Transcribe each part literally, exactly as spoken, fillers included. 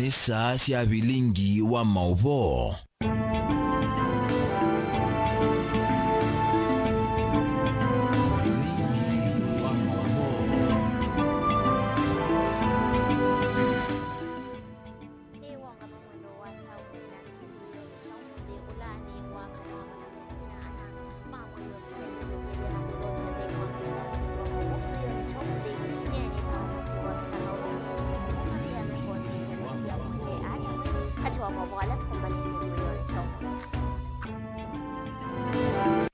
Nĩ saa sya vilingi wa maũvoo. Vilingi wa maũvoo. Nĩ waũngama mwendo wa saa ũmwe na nusu kĩw'ũnĩ kya ũmũnthĩ, ũla nĩ wa kana wa matukũ ĩkũmi na ana ma mwei wa ĩkũmi na ĩmwe, na kũthokya nthĩnĩ wa mesa ya ũmũnthĩ wa maũvoo kĩw'ũnĩ kya ũmũnthĩ. Nyie nĩtawa Masi wa Kitanga, ũla mũthenya wa ũmũnthĩ amekoni nĩtũmĩthya ũmũnthĩ aa amwe katĩ wa maũvoo ala tũkũmbanĩsye kĩw'ũnĩ kya ũmũnthĩ.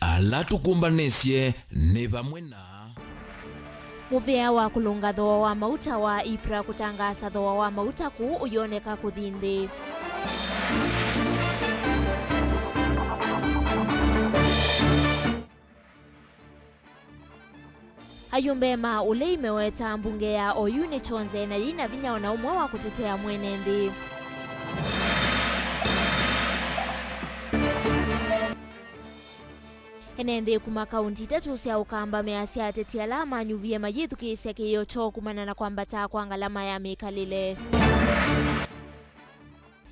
Ala tũkũmbanĩsye nĩ vamwe na Mũvĩa wa kũlũnga thooa wa mauta wa IPRA kũtangaasa thooa wa mauta kũũ ũyoneka kũthi nthĩ. Ayumbe ma ũlei meweta mbunge ya oyu nĩ kyonze na yĩna vinya ona ũmwe wa kũtetea mwene nthĩ. Ene nthĩ kuma kaunti itatũ sya Ũkamba measya ateti ala manyuvie mayĩthukĩĩsya kĩĩo kyoo kumana na kwambata kwa ngalama ya mĩkalĩle.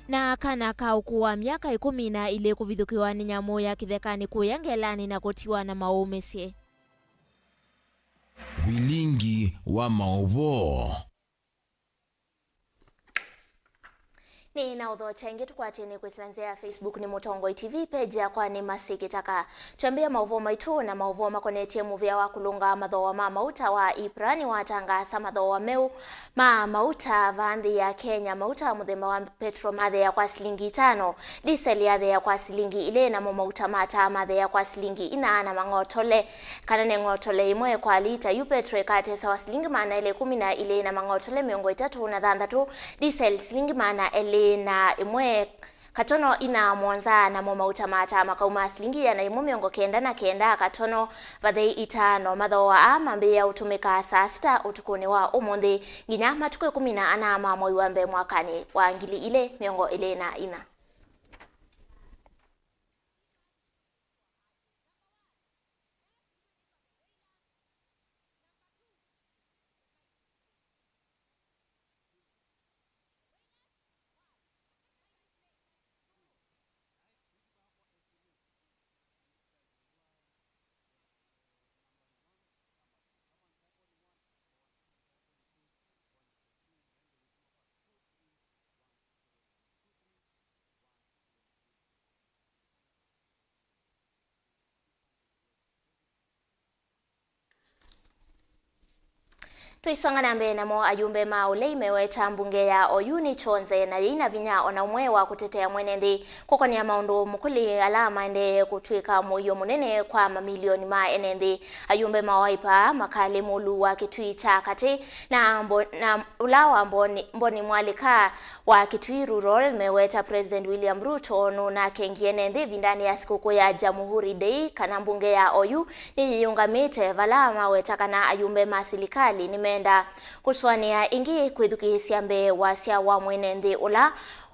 Na kana ka ũkũũ wa myaka ĩkũmi na ilĩ kũvithũkĩwa nĩ nyamũ ya kĩthekanĩ kũya ngelanĩ na kũtiwa na maũmĩsye. Vilingi wa maũvoo. Nĩ na ũthokya ĩngĩ tũkwatĩe nĩ kwĩsĩla nzĩa ya Facebook nĩ Mũtongoi T V, page yakwa nĩ Masi Kĩtaka. Twambĩe maũvoo maitũ na maũvoo makonetye mũvĩa wa kũlũnga mathooa ma mauta wa IPRA nĩwatangaasa mathooa meũ ma mauta vaa nthĩ ya Kenya. Mauta mũthemba wa petro matheea kwa silingi itano, ndiseli yatheea kwa silingi ilĩ, namo mauta ma taa matheea kwa silingi ina na mang'otole. Kana nĩ ng'otole ĩmwe kwa lita. Yu petro ĩkatesawa silingi maana elĩ ĩkũmi na ilĩ na mang'otole mĩongo ĩtatũ na thanthatũ, ndiseli silingi maana elĩ na ĩmwe katono ina mũonza, namo mauta ma taa makauma silingi ĩana ĩmwe mĩongo kenda na kenda katono vathei itano. Mathooa aa mambĩĩa ũtũmĩka saa sita ũtukũnĩ wa ũmũnthĩ nginya matukũ ĩkũmi na ana ma mwei wa mbee mwakanĩ wa ngili ilĩ mĩongo ĩlĩ na ina. Tũisonga na mbee namo, ayumbe ma ũlei meweta mbunge ya oyu nĩ kyonze na yĩina vinya ona ũmwe wa kũtetea mwene nthĩ kũkonĩa maũndũ mũkũlĩ ala maendee kũtw'ĩka mũio mũnene kwa mamilioni ma ene nthĩ. Ayumbe ma Wiper makalĩ mũlu wa Kĩtui kya katĩ na mbo-, na ũla wa Mboni, Mboni Mwalĩka wa Kitui Rural meweta President William Ruto nũnakengie ene nthĩ ĩvindanĩ ya sikũkũ ya Jamhuri Day kana mbunge ya oyu nĩyĩũngamĩte, vala maweta kana ayumbe ma silikalĩ nĩmenda kũsũanĩa ĩngĩ kwĩthukĩĩsya mbee wasya wa mwene nthĩ ũla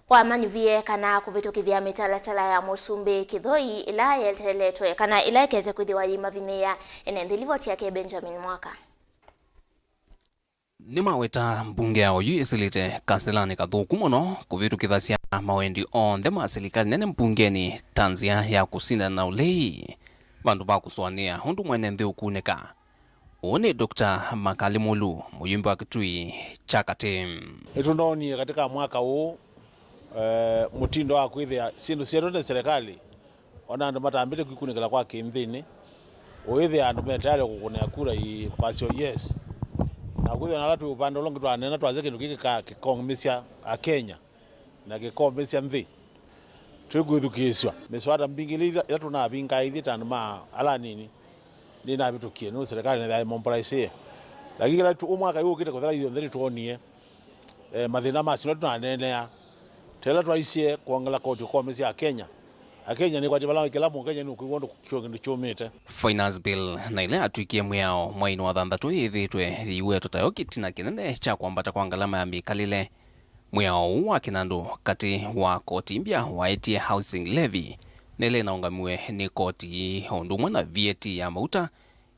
wamanyuvie kana kũvĩtũkĩthya mĩtalatala ya Mũsumbĩ Kĩthoi ĩla yeteletwe kana ĩla ĩkete kwĩthĩwa yĩmavinĩĩa ene nthĩ. Livoti yake Benjamin Mwaka. Nĩmaweta mbunge ya oyu ĩsĩlĩte kasĩlanĩ kathũku mũno kũvĩtũkĩthasya mawendi onthe ma silikalĩ nene mbungenĩ ta nzĩa ya kũsindana na ũlei vandũ va kũsũanĩa ũndũ mwene nthĩ ũkunĩka. Ũũ nĩ Doctor Makali Mulu, mũyumbe wa Kitui kya Katĩ. Nĩtũnoonie katika mwaka ũũ, eh, mũtindo wa kwĩthĩa syĩndũ syetu nĩ serikali, ona andũ matambĩte kwĩkunĩkĩla kwa kĩnthĩnĩ, ũĩthĩa andũ me tayarĩ kũkũnĩa kura ii kwasyo yes. Na kwĩthĩa na ala twĩ ũvande ũla ũngĩ twaneena twasya kĩndũ kĩĩ kĩka-, kĩkomĩsya Akenya na kĩkomĩsya nthĩ, twĩkwĩthukĩĩsw'a. Mĩswada mbingĩ ila, ila tũnavingaa ithyĩ ta andũ ma ala anini, nĩnavĩtũkie nũndũ serikali nĩyaimombolaisĩe. Lakini kĩla tu-, mwaka yu ũkĩte kũthela, ithyonthe nĩtwonie, eh, mathĩna ma syĩndũ tũnaneenea. Ta ĩla twaisye kwongela koti ũkomĩsya Akenya. Akenya nĩkwatĩ vala kĩla Mũkenya nũkwĩw'a ũndũ kĩo kĩndũ kyũmĩte. Finance Bill na ĩla yatw'ĩkie mwĩao mweinĩ wa thanthatũ yĩthĩĩtwe yĩiwetwe tayo kĩtina kĩnene kya kwambata kwa ngalama ya mĩkalĩle. Mwĩao ũũ wa kĩnandũ katĩ wa koti mbya waetie housing levy, na ĩla ĩnaũngamiwe nĩ koti o ũndũ ũmwe na V A T ya mauta,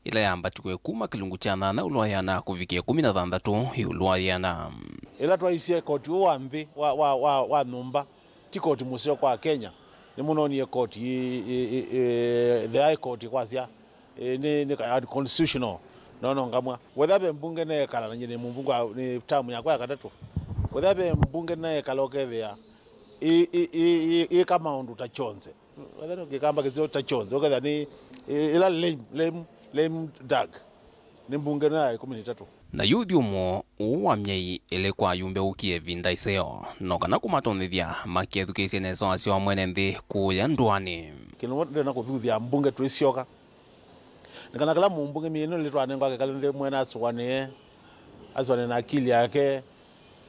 ĩla yambatiwe kuma kĩlungu kya nyanya ĩũlũ wa ĩana kũvikĩa ĩkũmi na thanthatũ ĩũlũ wa ĩana. Ĩla twaisye koti ũũ wa nthĩ wa, wa, wa, wa nyũmba, ti koti mũseo kwa Kenya, nĩmũnonie koti ĩ, ĩ, ĩ, ĩ, the High Court kwasya, ĩ, nĩ, nĩ unconstitutional, nono ngamwa. Wetha ve mbunge neekala, na nyie nĩ mũmbunge wa, nĩ term yakwa ya katatũ. Wetha ve mbunge neekala ũkethĩa ĩ, ĩ, ĩ, ĩ, ĩka maũndũ ta kyonthe. Wetha nĩ kĩkamba kĩseo ta kyonthe, ũkethĩa nĩ, ĩ, ĩla lame, lame, lame duck. Nĩ mbunge ĩno ya ĩkũmi na itatũ. Na yu ũthyũmũo ũũ wa myei ĩlĩ kwa ayumbe ũkie ĩvinda ĩseo, no kana kũmatonyethya makethukĩĩsya nesa wasyo wa mwene nthĩ kũũya ndũanĩ. Kĩndũ ndĩna kũthuthya mbunge twĩsyoka. Nĩ kana kĩla mũmbunge myei ĩno ĩlĩ twanengwa akekale nthĩ mwene asũanĩe, asũanĩe na akili yake,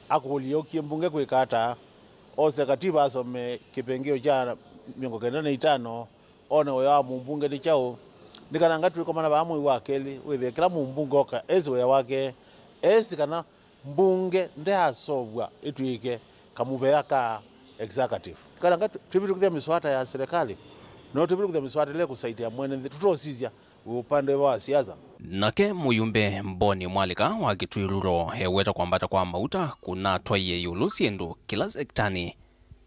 akũlye ũkie mbunge kwĩka ata, ose katiba asome kĩpengeo kya mĩongo kenda na itano, one wĩa wa mũmbunge nĩ kyaũ. Nĩ kana ngatwĩkomana vaa mwei wa kelĩ, wĩthĩe kĩla mũmbunge oka esi wĩa wake, esi kana mbunge ndeasovw'a ĩtw'ĩke kamũvea ka executive. Nĩ kana ngatwĩvĩtũkĩthya mĩswata ya silikalĩ, no tũvĩtũkĩthya mĩswata ĩla ĩkũsaidia mwene nthĩ, tũtosisya wĩ upande wa siasa. Nake mũyumbe Mboni Mwalĩka wa Kĩtw'ĩlũlo eweta kwambata kwa mauta kũnatwaie ĩũlũ syĩndũ kĩla sektanĩ.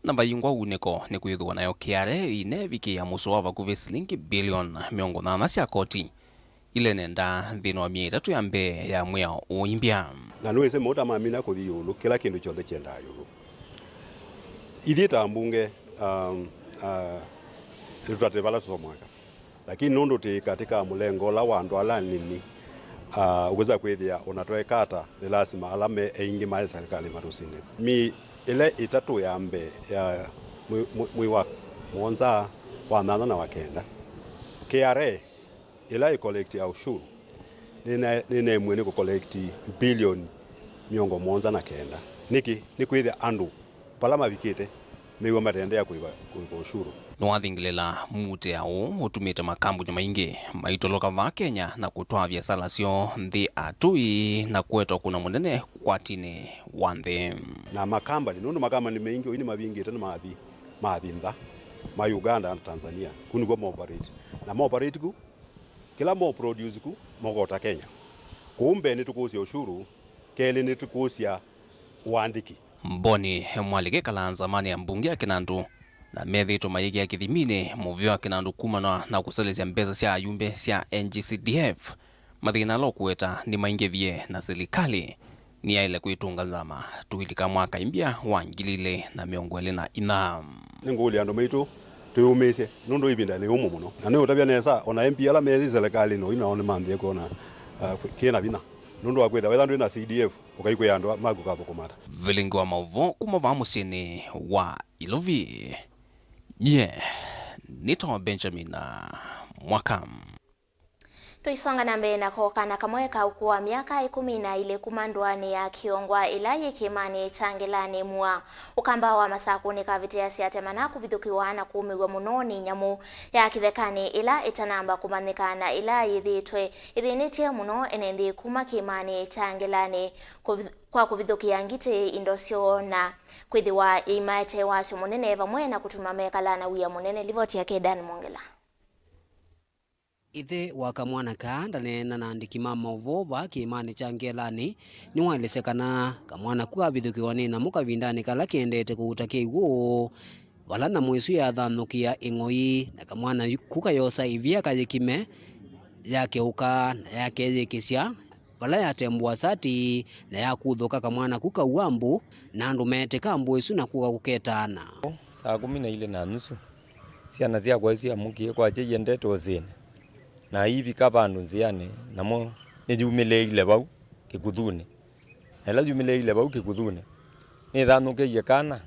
Na vayingwa unĩko nĩ kwĩthĩwa nayo K R A ĩneevikĩa mũseo wa vakuvĩ silingi bilioni mĩongo nyanya sya koti ila ĩnendaa nthĩnĩ wa myei ĩtatũ ya mbee ya mwĩao ũimbya. Na nĩwĩsĩ mauta mamina kũthi ĩũlũ, kĩla kĩndũ kyonthe kyendaa ĩũlũ. Ithyĩ ta mbunge, um, uh, tũtatĩ vala tũsomwaka. Lakini nũndũ twĩ katĩ ka mũlengo ũla wa andũ ala anini, ah, ũkwĩsa kwĩthĩa ona tweeka ata, nĩ lasima ala me aingĩ maĩ serikali matũsinde. Myei ĩla ĩtatũ ya mbee ya mwei, mwei, mwei wa mũonza, wa nyanya na wa kenda, K R A ĩla ĩ collect ya ushuru, nĩna-, nĩnaemwie nĩ kũ collect bilioni mĩongo mũonza na kenda. Nĩkĩ? Nĩ kwĩthĩa andũ vala mavikĩte, mew'a matendea kũĩva, kũĩva ushuru. Nĩwathingĩlĩla mũtĩa ũũ ũtumĩte makambuni maingĩ maitoloka vaa Kenya na kũtwaa viasala syoo nthĩ atũi na kũeta ũkũna mũnene kwatinĩ wa nthĩ. Na makambani, nũndũ makambani maingĩ ũi nĩmavingĩte na mathi, mathi nza, ma Uganda na Tanzania, ku nĩkw'o ma operate. Na ma operate ku, kĩla mo produce ku, mokota Kenya. Kũu mbee nĩtũkũsya ushuru, kelĩ nĩtũkũsya ũandĩki. Mboni Mwalĩka ekalaa nzamanĩ ya mbunge ya Kinandu, na methĩĩtwe mayĩkĩa kĩthiminĩ mũvĩa wa Kinandu kumana na kũselesya mbesa sya ayumbe sya N G C D F. Mathĩna ala ũkũweta nĩmaingĩvie, na silikalĩ nĩyaĩle kwĩtũnga nzama tũilika mwaka imbya wa ngili ilĩ na mĩongo ĩlĩ na inya. Nĩngũkũlya andũ maitũ twĩyũmĩĩsye, nũndũ ĩvinda nĩ yũmũ mũno. Na nĩũtavya nesa, ona M P ala me silikalĩnĩ oyu nao nĩmanthĩe kwona, uh, kĩna vinya. Nũndũ wa kwĩtha, wetha ndwĩ na C D F, ũkaikwĩa andũ maku kathũkũma ata. Vilingi wa maũvoo kuma vaa mũsyĩnĩ wa Ilovi. Nyie nĩtawa Benjamin Mwaka. Tũisonga na mbee na kokana kamwe ka ũkũũ wa myaka ĩkũmi na ilĩ kuma ndũanĩ ya Kĩongwa ĩla yĩ kĩĩmanĩ kya Ngelani Mua. Ũkamba wa Masakũ nĩkavĩtĩasya ate mana kũvithũkĩwa na kũũmĩw'a mũno nĩ nyamũ ya kĩthekanĩ ĩla ĩtanamba kũmanyĩka na ĩla yĩthĩĩtwe ĩthĩnĩtye mũno ene nthĩ kuma kĩĩmanĩ kya Ngelani kũvi-, kwa kũvithũkĩa ngitĩ indo syoo na kwĩthĩwa yĩimaete wasyo mũnene vamwe na kũtuma mekala na wia mũnene. Livoti yake Dan Mwongela. Ĩthe wa kamwana kaa ndaneena na andĩki ma maũvoo vaa kĩĩmanĩ kya Ngelani nĩwaelesya kana kamwana ku kavithũkĩwa nĩ nyamũ kavindanĩ kala kĩendete kũuta kĩw'ũ, vala nyamũ ĩsu yathanũkĩa ĩng'oi, na kamwana ku kayosa ĩvia kayĩkime, yakeũka na yakeyĩkĩsya, vala yatembũa sati na yakuthũka kamwana ku kaua mbũ, na andũ meetĩka mbũ ĩsu na kũka kũketaana. Saa kũmi na ilĩ na nusu, syana syakwa isu syamũkie kwakya iendete ũsĩnĩ, na iivika vandũ nzĩanĩ, namo nĩyumĩlĩĩile vau kĩkuthunĩ. Na ĩla yumĩlĩĩile vau kĩkuthunĩ, nĩthanũkĩie kana,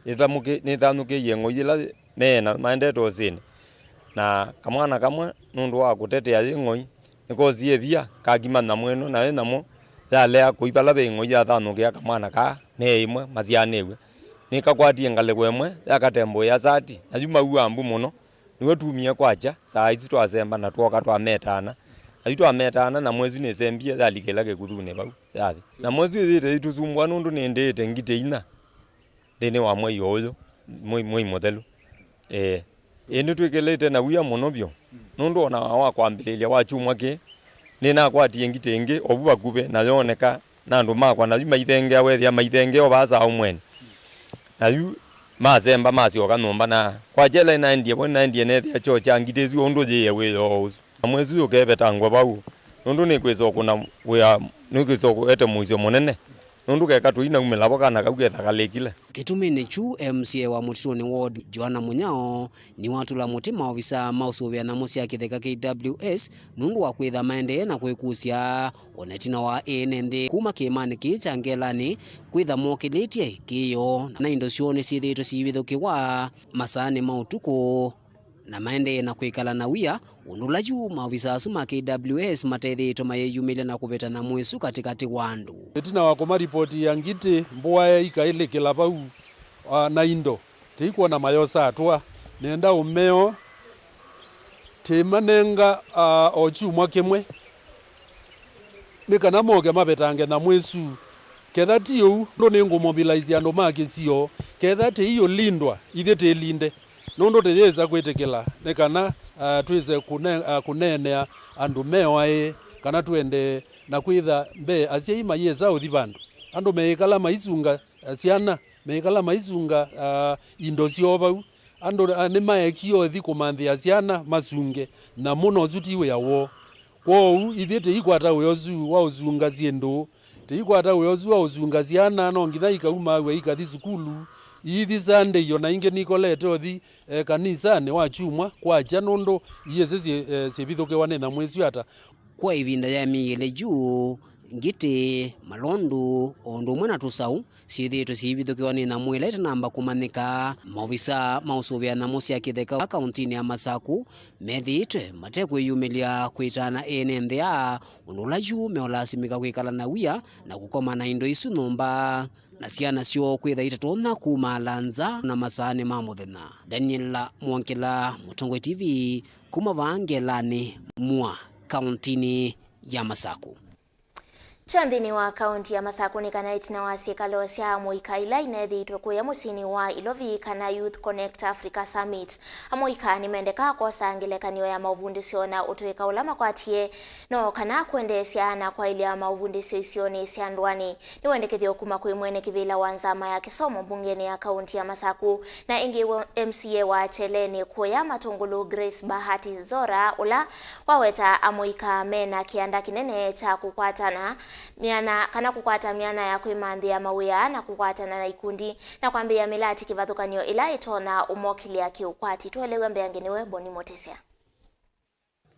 ĩthamũkĩ-, nĩthanũkĩie ng'oi ĩla meena maendete ũsĩnĩ, na kamwana kamwe, nũndũ wa kũtetea yĩ ng'oi, nĩkosie ĩvia, kakima nyamũ ĩno, nayo nyamũ yalea kũi vala ve ng'oi, yathanũkĩa kamwana kaa me ĩmwe masyaanĩw'e. Nĩkakwatie ngalĩko ĩmwe, yakatembũĩa sati, na yu maua mbu mũno. Nĩw'o tumie kwakya, saa isu twasemba na twooka twametaana. Na yu twametaana, nyamũ ĩsu nĩsembie, yalikĩla kĩkuthunĩ vau yathi. Nyamũ ĩsu ĩthĩĩte ĩitũsumbũa nũndũ nĩndĩĩte ngitĩ inya nthĩnĩ wa mwei o ũyũ, mwei, mwei mũthelu. Ĩĩ. Ĩĩ, nĩtwĩkĩlĩte na wia mũno vyũ, nũndũ o na wa kwambĩlĩlya wa kyumwa kĩĩ, nĩnakwatie ngitĩ ĩngĩ o vu vakuvĩ, na yooneka Na andũ makwa, na yu maithengea, wethĩa maithengea o vaa saa ũmwenĩ. Na yu masemba masyoka nyũmba, na kwakya ĩla nĩnaendie vo, nĩnaendie neethĩa kyoo kya ngitĩ ĩsu ũndũ yĩe wĩoo ũsu. Nyamũ ĩsu yũkevetangwa vau, nũndũ nĩkwĩsa ũkũna wĩa, nĩkwĩsa ũete mũisyo mũnene, nũndũ keka tũinaumĩla vo, kana kau ketha kalĩkile. Kĩtumi nĩ kyu, M C A wa Mũtitũnĩ Ward, Joanna Mũnyao, nĩwatũla mũtĩ maovisa ma ũsũvĩa nyamũ sya kĩtheka, K W S, nũndũ wa kwĩtha maendee na kwĩkusya, o na ĩtina wa ene nthĩ kuma kĩĩmanĩ kĩĩ kya Ngelanĩ kwĩtha mokĩlĩtye kĩĩo, na indo syoo nĩsyĩthĩĩtwe siivithũkĩwa masaanĩ ma ũtukũ, na maendee na kwĩkala na wia, ũndũ ũla yu maovisa asu ma K W S matethĩĩtwe mayĩyumĩlya na kũveta nyamũ ĩsu katĩkatĩ wa andũ. Ĩtina wa kũmaripoti ya ngitĩ, mbũa ĩkaĩlĩkĩla vau, a, na indo. Tĩikwona mayosa atũa, nenda ũmeo, tĩmanenga, a, o kyumwa kĩmwe, nĩ kana moke mavetange nyamũ ĩsu. Ketha ti ũu, ndũ nĩngũmobilize andũ ma kĩsio, ketha tĩiũlindwa, ithyĩ tĩlinde, nũndũ tĩyĩsa kwĩtĩkĩla, nĩ kana, a, twĩse kũne-, a, kũneenea andũ meoaĩe, kana tũendee na kwĩtha mbee asyai mayĩsa ũthi vandũ. Andũ meĩkala maisunga, a, syana, meĩkala maisunga, a, indo syoo vau. Andũ, a, nĩmaekie ũthi kũmanthĩa syana masunge, na mũno ũsu ti wĩa woo. Kwoou, ithyĩ tĩikwata wĩa ũsu wa ũsunga syĩndũ, tĩikwata wĩa ũsu wa ũsunga syana, no nginya ikauma wĩa ikathi sukulu, iithi Sunday, o na ingĩ nikolete ũthi, e, kanisanĩ wa kyumwa kwakya, nũndũ iyĩsĩ syĩ-, e, syĩvithũkĩwa nĩ nyamũ ĩsu ata. Kwa ĩvinda ya myei ĩlĩ yu, ngitĩ, malondu, o ũndũ ũmwe na tũsaũ syĩthĩĩtwe siivithũkĩwa nĩ nyamũ ĩla ĩtanamba kũmanyĩka. Maovisa ma ũsũvĩa nyamũ sya kĩtheka kaũntinĩ ya Masaku methĩĩtwe mate kwĩyumĩlya kwĩtana ene nthĩ aa, ũndũ ũla yu meũlasimĩka kwĩkala na wia na kũkoma na indo isu nyũmba, na syana syoo kwĩtha itatonya kumaala nza na masaanĩ ma mũthenya. Daniel Mwongela, Mũtongoi T V, kuma vaa Ngelanĩ, Mua, kaũntinĩ ya Masaku. Kya nthĩnĩ wa kaũnti ya Masaku nĩ kana ĩtina wa syĩkalo sya amũika ila ineethĩĩtwe kũya mũsyĩnĩ wa Ilovi kana Youth Connect Africa Summit, amũika nĩmendekaa kwosa ngelekany'o ya maũvundĩsyo na ũtũĩka ũla makwatie, no kana kwendeesya na kwaĩlya maũvundĩsyo isionĩ sya ndũanĩ. Nĩ wendekethyo kuma kwĩ mwene kĩvĩla wa nzama ya kĩsomo mbungenĩ ya kaũnti ya Masaku na ĩngĩ wa M C A wa Kyeleni kũya Matũngũlũ, Grace Bahati Zora, ũla waweta amũika mena kĩanda kĩnene kya kũkwatana myanya, kana kũkwata myanya ya kwĩmanthĩa mawĩa na kũkwatana na ikundi na kwambĩĩa mĩlati kĩvathũkany'o ĩla ĩtonya ũmokĩlya kĩũkwati. Tũelewe mbeange nĩwe Boni Motesya.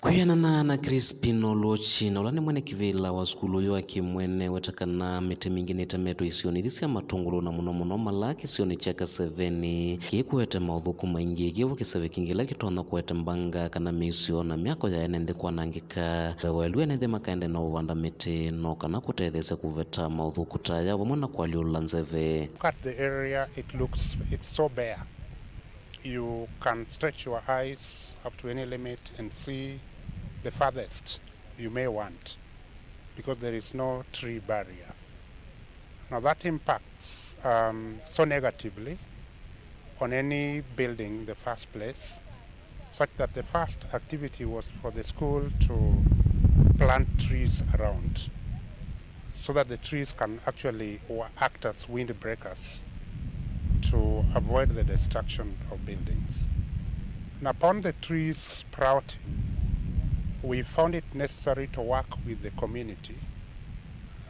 Kwĩanana na Crispin Oluoch, na ũla nĩ mwene kĩvĩla wa sukulu ũyũ wa kĩmwene, weta kana mĩtĩ mingĩ nĩtemetwe isionĩ ithi sya Matũngũlũ, na mũno mũno mala kĩsionĩ kya Kaseveni, kĩĩkũete maũthũku maingĩ. Kĩvo kĩseve kĩngĩ kĩla kĩtonya kũete mbanga kana mĩisyo na myako ya ene nthĩ kwanangĩka. Waĩlu ene nthĩ makaende na ũvanda mĩtĩ no kana kũtetheesya kũveta maũthũku ta aya vamwe na kũalyũlũla nzeve. Look at the area, it looks, it's so bare. You can stretch your eyes up to any limit and see the farthest you may want, because there is no tree barrier. Now that impacts, um, so negatively on any building in the first place, such that the first activity was for the school to plant trees around, so that the trees can actually wa-, act as windbreakers to avoid the destruction of buildings. And upon the trees sprouting, we found it necessary to work with the community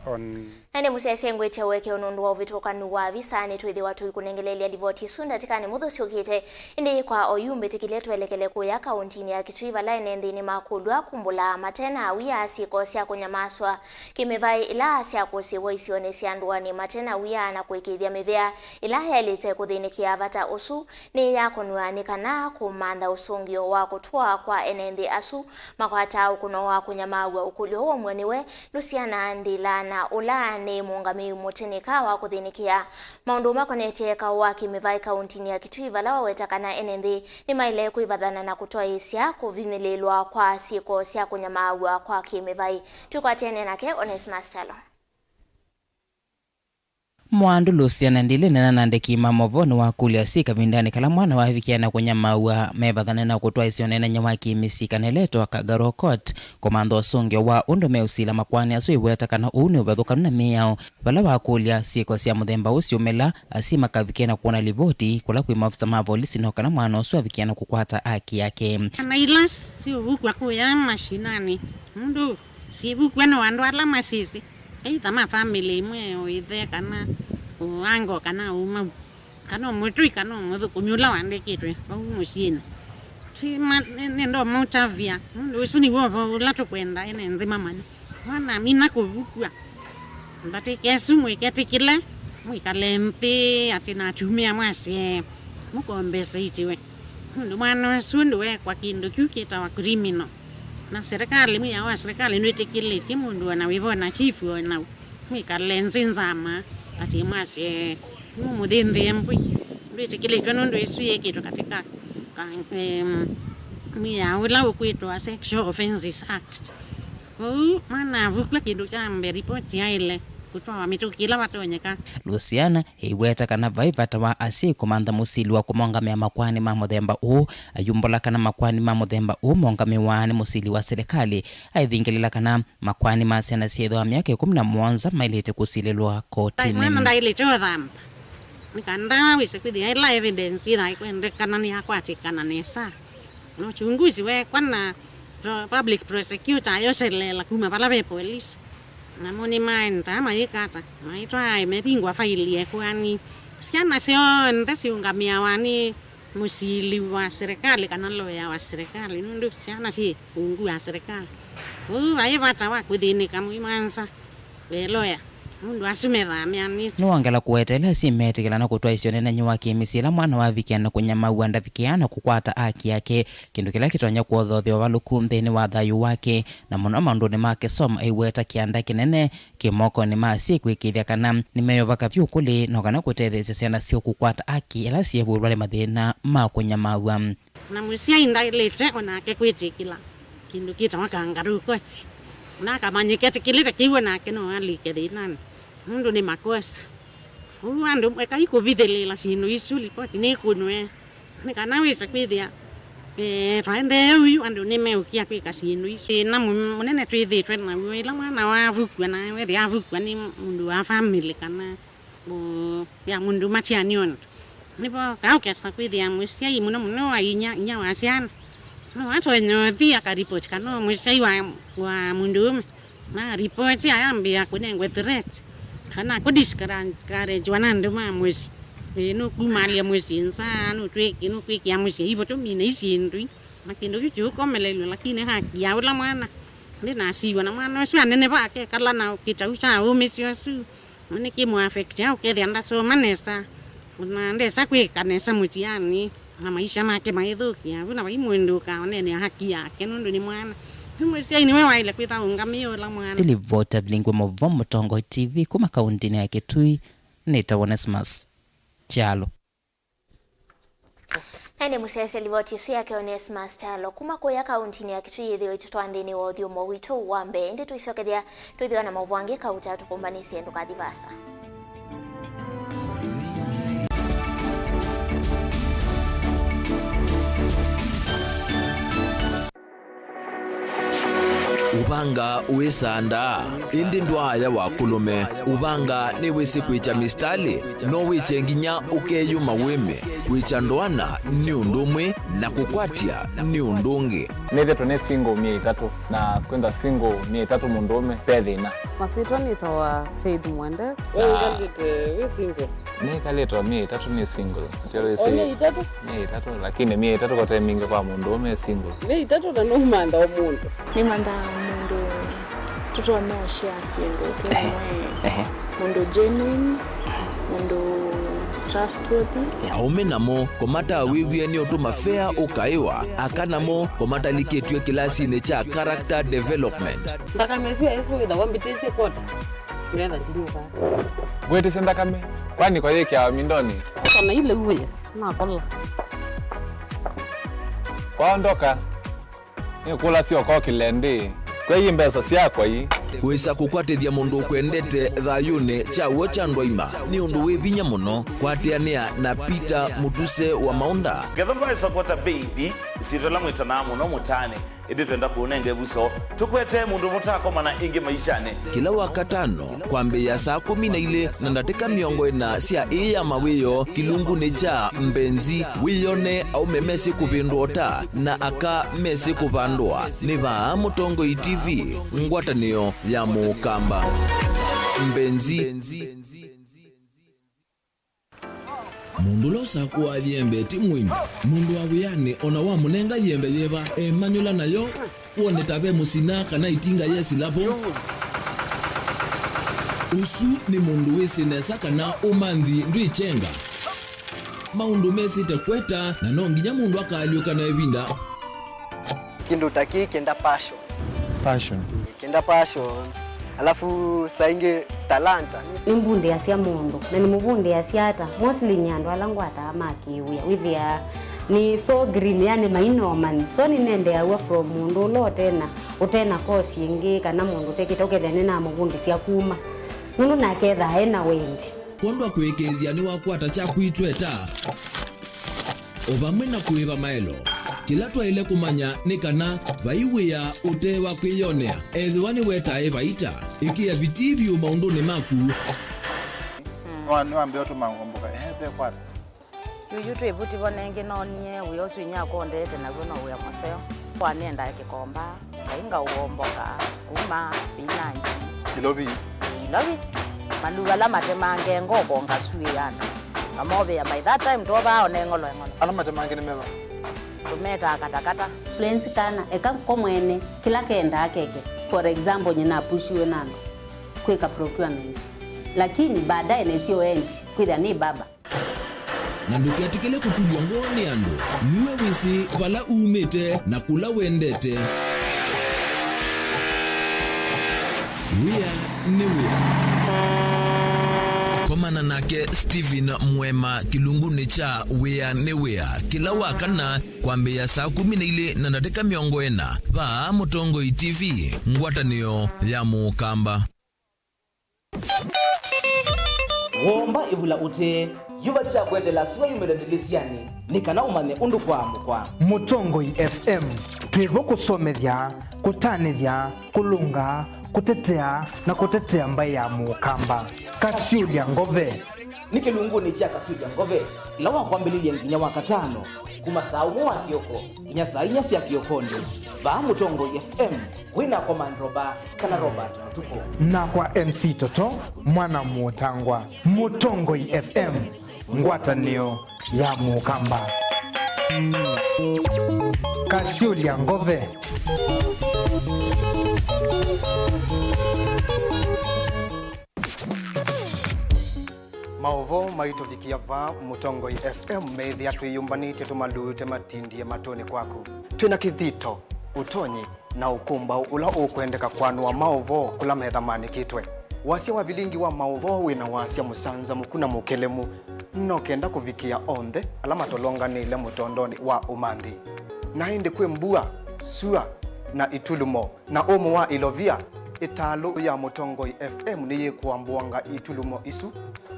on Na ĩndĩ mũsyaĩĩsya ngwĩtya ũekeo nũndũ wa ũvĩtũkanu wa visa, nĩtwĩthĩwa tũikũnengeleelya livoti ĩsu ndatĩkanĩ mũthũ syũkĩte. Ĩndĩ kwa oyu mbĩtĩkĩlye twelekele kũya kaũntinĩ ya Kitui, vala ene nthĩ nĩmakũlw'a kumbũla mate na wia syĩko sya kũnyamaswa kĩmĩvaĩ ila syakũsĩĩwa isionĩ sya ndũanĩ mate na wia na kũĩkĩĩthya mĩvĩa ĩla yaĩlĩte kũthĩnĩkĩa vata ũsu nĩyakonw'a nĩ kana kũmantha ũsũngĩo wa kũtũa kwa ene nthĩ asu makwataa ũkũno wa kũnyamaaw'a. Ũkũlyo ũũ ũmwe nĩwe Luciana Ndila, na ũla nĩ mũũngamĩi mũtĩnĩka wa kũthĩnĩkĩa maũndũ makonetye kaũ wa kĩmĩvaĩ kaũntinĩ ya Kitui, vala waweta kana ene nthĩ nĩmaĩle kwĩvathana na kũtwaĩĩsya kũvinyĩlĩĩlwa kwa syĩko sya kũnyamaaw'a kwa kĩmĩvaĩ. Twĩkwatene nake Onesmus Kyalo. Mwandu Lusiana Ndili, nena na andĩki ma movoo, nĩwakũlya syĩ kavindanĩ kala mwana wavikie na kũnyamaaw'a mevathane na kũtwaĩsya ũneenany'a wa kĩmĩsyĩ kana ĩla ĩtawa Kangaroo Court kũmantha ũsũngĩo wa ũndũ meũsila makoani asu, ĩweta kana ũu nĩ ũvathũkanu na mĩao, vala wakũlya syĩko sya mũthemba ũũ syumĩla, asyai makavikie na kwona livoti kũla kwĩ maofisa ma volisi no kana mwana ũsu avikie na kũkwata haki yake. Kana ila syĩvukw'a kũya mashinani, mũndũ syĩvukw'a no andũ ala masisĩ, either ma family ĩmwe, o ĩthe kana o uncle kana o mau, kana o mũtũi kana o mũthũkũmi ũla wandĩkĩtwe vau mũsyĩnĩ. Ti ma-, nĩ, nĩndomũtavya, nũndũ ũsu nĩw'o ũvoo ũla tũkwenda ene nthĩ mamanye. Mwana amina kũvukw'a, ndatĩka ĩsu mũiketĩkĩle, mwĩkale nthĩ atĩ na atumĩa mwasye mũkombeseitiwe. Nũndũ mwana ũsu ndũwekwa kĩndũ kĩu kĩtawa criminal. Na serikali, mwĩao wa serikali ndwĩtĩkĩlĩtye mũndũ o na wĩva o na chief o na ũ, mwĩkale nzĩ nzama atĩ mwasye nũmũthĩnthĩe mbũi. Ndwĩtĩkĩlĩtwe nũndũ ĩsu yĩkĩtwe katika ka, em, mwĩao ũla ũkwĩtwa Sexual Offences Act. Kwoou mwana avukw'a, kĩndũ kya mbee, ripoti yaĩle kũtwawa mĩtũkĩ ĩla vatonyeka. Lusiana ĩiweta kana vai vata wa asyai kũmantha mũsili wa kũmongamĩa makoani ma mũthemba ũũ. Ayumbũla kana makoani ma mũthemba ũũ mongamĩwaa nĩ mũsili wa silikalĩ. Aivingĩlĩla kana makoani ma syana syĩ ĩtheo wa myaka ĩkũmi na mũonza maĩlĩte kũsilĩlwa kotinĩ. Mwana ndaĩlĩte ũthamba. Nĩ kana wĩse kwĩthĩa ĩla evidence yĩthaa ĩkwendekana nĩyakwatĩkana nesa. Na uchunguzi wekwa na pro-, public prosecutor ayoseleela kuma vala ve police. Namo nĩmaendaa mayĩka ata? Maitwaa mevingwa faili ĩkoani. Syana syonthe siũngamĩawa nĩ mũsili wa serikali kana loya wa serikali, nũndũ syana syĩ ungu wa serikali. Ũu vai vata wa kũthĩnĩka mũimanza ve loya, nũndũ asu methaamĩanĩtye. Nĩwongela kũweta ĩla asyai meetĩkĩlana kũtwaĩsya ũneenany'a wa kĩmĩsyĩ ĩla mwana wavikia na kũnyamaaw'a ndavikia na kũkwata haki yake, kĩndũ kĩla kĩtonya kwothothya ũvalũku nthĩnĩ wa thayũ wake, na mũno maũndũnĩ ma kĩsomo, aiweta kĩanda kĩnene kĩ mokonĩ ma asyai kwĩkĩĩthya kana nĩmeyovaka vyũ kũlĩ no kana kũtetheesya syana syoo kũkwata haki ĩla syĩvũlwa nĩ mathĩna ma kũnyamaaw'a. Na mũsyai ndaĩlĩte o nake kwĩtĩkĩla kĩndũ kĩtawa kangaroo court. Na akamanyĩka etĩkĩlĩte kĩu o nake no alike thĩnanĩ, nũndũ nĩ makosa. Ũu andũ ekai kũvithĩlĩĩla syĩndũ isu, ripoti nĩkũnwe. Nĩ kana wĩse kwĩthĩa, eh, twaendee ũu, andũ nĩmeũkĩa kwĩka syĩndũ isu. Thĩna mũ-, mũnene twĩthĩĩtwe naw'o, ĩla mwana wavukw'a, na wethĩa avukw'a nĩ mũndũ wa family kana, ũ, ya mũndũ matianĩ ũndũ, nĩvo kaũkesa kwĩthĩa mũsyai mũno mũno wa inya, inya wa syana no atonya ũthi akaripoti kana mũsyai wa, wa mũndũũme. Na ripoti ayambĩĩa kũnengwe threat, kana kũ discourage-wa nĩ andũ ma mũsyĩ. Ĩĩ, nũkumalya mũsyĩ nza, nũtwĩkĩ-, nũkwĩkĩa mũsyĩ ivo tũmine isyĩndũ ii. Na kĩndũ kĩu kĩũkomelelw'a, lakini haki ya ũla mwana ndĩnasiw'a, na mwana ũsu aneneva akekala na kĩtau kya ũmĩsyo ũsu. Nĩkĩmũ affect-aa, ũkethĩa ndasoma nesa, na ndesa kwĩka nesa mũtiani, na maisha make maithũkĩa vu, na vai mũndũ ũkaonene haki yake nũndũ nĩ mwana. Yu mũsyai nĩwe waĩle kwĩtha ũngamĩe ũla mwana. Ndilivota vilingwe mavo Mũtongoi T V kuma kauntinĩ ya Kitui, nĩtawa Onesmus Kyalo. Na nĩ mũsyaĩĩsya livoti ĩsu yake Onesmus Kyalo kuma kũya kauntinĩ ya Kitui, yĩthĩwa ĩtũtwaa nthĩnĩ wa ũthyũmũo witũ wa mbee. Ĩndĩ tũisyokethya twĩthĩwa na maũvoo angĩ kauta tũkũmbanĩsye, ndũkathi vaasa. Ũvanga wĩsandaa, ĩndĩ ndwaaya wa kũlũme. Ũvanga nĩwĩsĩ kwĩkya mistalĩ, no wĩkye nginya ũkeyũma wĩme. Kwĩkya ndoana nĩ ũndũ ũmwe, na kũkwatya nĩ ũndũ ũngĩ. Nĩthĩtwe nĩ single myei ĩtatũ, na kwĩnza single myei ĩtatũ mũndũũme, ve thĩna. Masyĩtwa nĩtawa Faith Mwende. We wĩkalĩte wĩ single? Nĩkalĩtwa myei ĩtatũ nĩ single. Ndio wĩsĩ. O myei ĩtatũ? Myei ĩtatũ, lakini myei ĩtatũ kote mingĩ kwa mũndũũme single. Myei ĩtatũ na nũmantha o mũndũ. Nĩmanthaa mũndũ tũtonya ũshare syĩndũ twĩ amwe. Ehe. Mũndũ genuine, mũndũ trustworthy. Aũme namo, kũmatawĩw'e nĩ ũtũma fea ũkaĩwa, aka namo, kũmatalikĩtw'e kĩlasinĩ kya character development. Nthakame ĩsu ĩsu wĩthawa mbĩtĩsye kwota. Ngetha ndinyuka. Ngwĩtĩsye nthakame, kwani kwa yĩkĩawa mindoni? Kana ile uwe, nakola. Kwaondoka. Nĩkũlasya ũkokĩle ndĩ. Kwei mbesa syakwa ii. Kwĩsa kũkwatĩthya mũndũ ũkwendete thayũnĩ kya w'o kya andũ aima nĩ ũndũ wĩ vinya mũno. Kwatĩanĩa na Peter Mũtuse wa Maũnda. Ngetha mbaĩsa kwata baby, ĩsyĩtwa ĩla mwĩtanaa mũno mũtaanĩ, ĩndĩ twenda kũũnenga ĩvuso. Tũkwete mũndũ mũtaakomana ĩngĩ maishanĩ. Kĩla Wakatano, kwambĩĩa saa kũmi na ilĩ na ndatĩka mĩongo ĩna sya ĩĩ ya mawĩoo kĩlungunĩ kya Mbenzi, wĩyone aũme mesĩ kũvĩndũa ũta na aka mesĩ kũvandũa. Nĩ vaa Mũtongoi T V, ngwatanĩo ya Mũkamba. Mbenzi. Mũndũ ũla ũsakũaa yembe ti mũimu. Mũndũ wa wĩanĩ o na wamũnenga yembe yĩva, emanyũla nayo, wone ta ve mũsina kana ĩtinga yesĩla vo. Ũsu nĩ mũndũ wĩsĩ nesa kana ũmanthi ndwĩ kyenga. Maũndũ mesĩte kweta, na no nginya mũndũ akaalyũka na ĩvinda. Kĩndũ ta kĩĩ kĩenda passion. Passion. Kĩenda passion. Alafu saa ingĩ talanta. Nĩmbundĩasya mũndũ, na nĩmũvundĩasya ata? Mostly nĩ andũ ala ngwataa ma kĩwĩa. Wĩthĩaa nĩ so green, yani mainomani. So nĩnendeaw'a from mũndũ ũla ũtena, ũtena course ĩngĩ, kana mũndũ ũtekĩte, ũkethĩa nĩnamũvundĩsya kuma. Nũndũ nake ethaa ena wendi. Kwondwa kũĩkĩĩthya nĩwakwata kyaku itweta. O vamwe na kũĩva maelo, kĩla twaĩle kũmanya nĩ kana vai wĩa ũte wa kwĩyonea, ethĩwa nĩwetae vaita, ĩkĩa vitii vyũ maũndũnĩ maku. Nĩwa-, nĩwambĩĩa ũtũma ngomboka, ehe, ve kwata. Yuyu twĩ vuti vo nengĩ noonie wĩa ũsu inyia akondete naw'o no wĩa mũseo. Kwa nĩendaa kĩkomba. Ngai ngaũomboka, sukuma, spinach. Ilovi. Ĩĩ, ilovi. Maluva ala matemange ngoko ngasuĩe andũ. Ngamovea by that time twovaa one ng'olo eng'olo. Ala matemange nĩ meva? Tũmetaa katakata. Influence kana, eka ko mwene, kĩla kendaa keke. For example, nyina apushiwe na andũ kwĩka procurement. Lakini baadaye nesio endi, kwĩthĩa nĩ baba. Na ndũketĩkĩle kũtulw'a ngoo nĩ andũ. Nue wĩsĩ vala umĩte na kũla wendete. Wĩa nĩ wĩa. Komana nake Stephen Mwema kĩlungunĩ kya Wĩa nĩ Wĩa kĩla wa kana kwambĩĩa saa kũmi na ilĩ na ndatĩka mĩongo ĩna vaa Mũtongoi T V, ngwatanĩo ya Mũkamba. Womba ĩvula ũtee, yuva kya kweteela sua yumĩle ndĩlĩsyanĩ, nĩ kana ũmanye ũndũ kwaamũkwa. Mũtongoi F M, twĩ vo kũsomethya, kũtanĩthya, kũlũnga, kũtetea, na kũtetea mbaĩ ya Mũkamba. Kasyũlya Ngove. Nĩ kĩlungunĩ kya Kasyũlya Ngove, ĩla wa kwambĩlĩlya nginya wa katano, kuma saa ũmwe wa kĩoko nginya saa inya sya kĩokonĩ, vaa Mũtongoi F M. Wĩna Command Roba kana Robert Mũtuku. Nakwa M C Toto, mwana Mũtangwa. Mũtongoi F M, ngwatanĩo ya Mũkamba. Kasyũlya Ngove. Maũvoo maitũvikĩa vaa Mũtongoi F M meĩthĩa twĩyũmbanĩtye tũmalute matindie matũnĩ kwaku. Twĩna kĩthito, ũtonyi, na ũkũmbaũ ũla ũkwendeka kwanũa maũvoo kũla methamanĩkĩtwe. Wasya wa vilingi wa maũvoo wĩna wasya mũsanzamũku na mũkelemu, no kenda kũvikĩa onthe ala matolonganĩle mũtondonĩ wa ũmanthi. Na ĩndĩ kwĩ mbua, sua, na itulumo, na ũmũ wa ilovia, ĩtalũ ya Mũtongoi F M nĩyĩkũambũanga itulumo isu,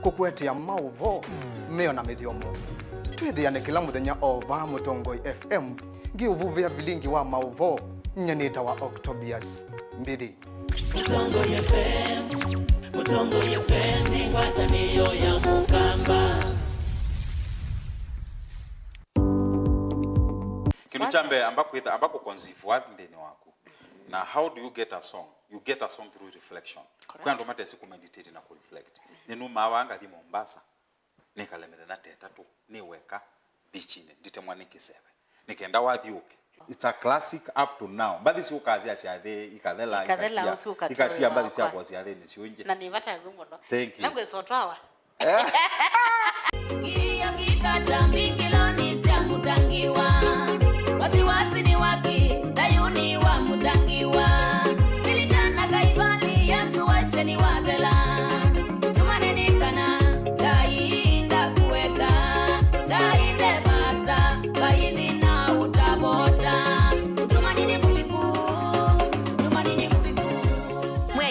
kũkũetea maũvoo, mĩo na mĩthyomo. Twĩthĩane kĩla mũthenya o vaa Mũtongoi F M, ngĩũvuvĩa vilingi wa maũvoo, nyie nĩtawa Octobius Mbithi. Mũtongoi F M, Mũtongoi F M nĩ ngwatanĩo ya Mũkamba. Kĩndũ kya mbee, amba kwĩtha, amba kũconceive worth nthĩnĩ waku. Na how do you get a song? You get a song through reflection. Correct. Kwĩ andũ matesĩ kũmeditate na kũreflect. Nĩnumaa vaa ngathi Mombasa, nĩkale mĩthenya ta ĩtatũ nĩ weka beachinĩ, nditemwa nĩ kĩseve, nĩ kenda wathi ũke. It's a classic up to now. Mbathi syũkaa sya syathĩ ikathela, ikathela, ikatia, ũsu ũkatwĩwa ikatia mbathi wakwa. Syakwa syathĩnĩ syũingĩ. Na nĩ vata yaku mũno. Thank you. Na ngwĩsa ũtwawa. Kio kikata mbingiloni sya Mũtangiwa. Wasiwasi ni waki, thayuni wa Mũtangiwa. Lilikana Kaivali, Yesu waisye nĩwathela. Tumaini kana Ngai ndakueka, Ngai ndevasa, Ngai thĩna ũtavota. Tumaini mũviku, tumaini mũviku. Mwĩ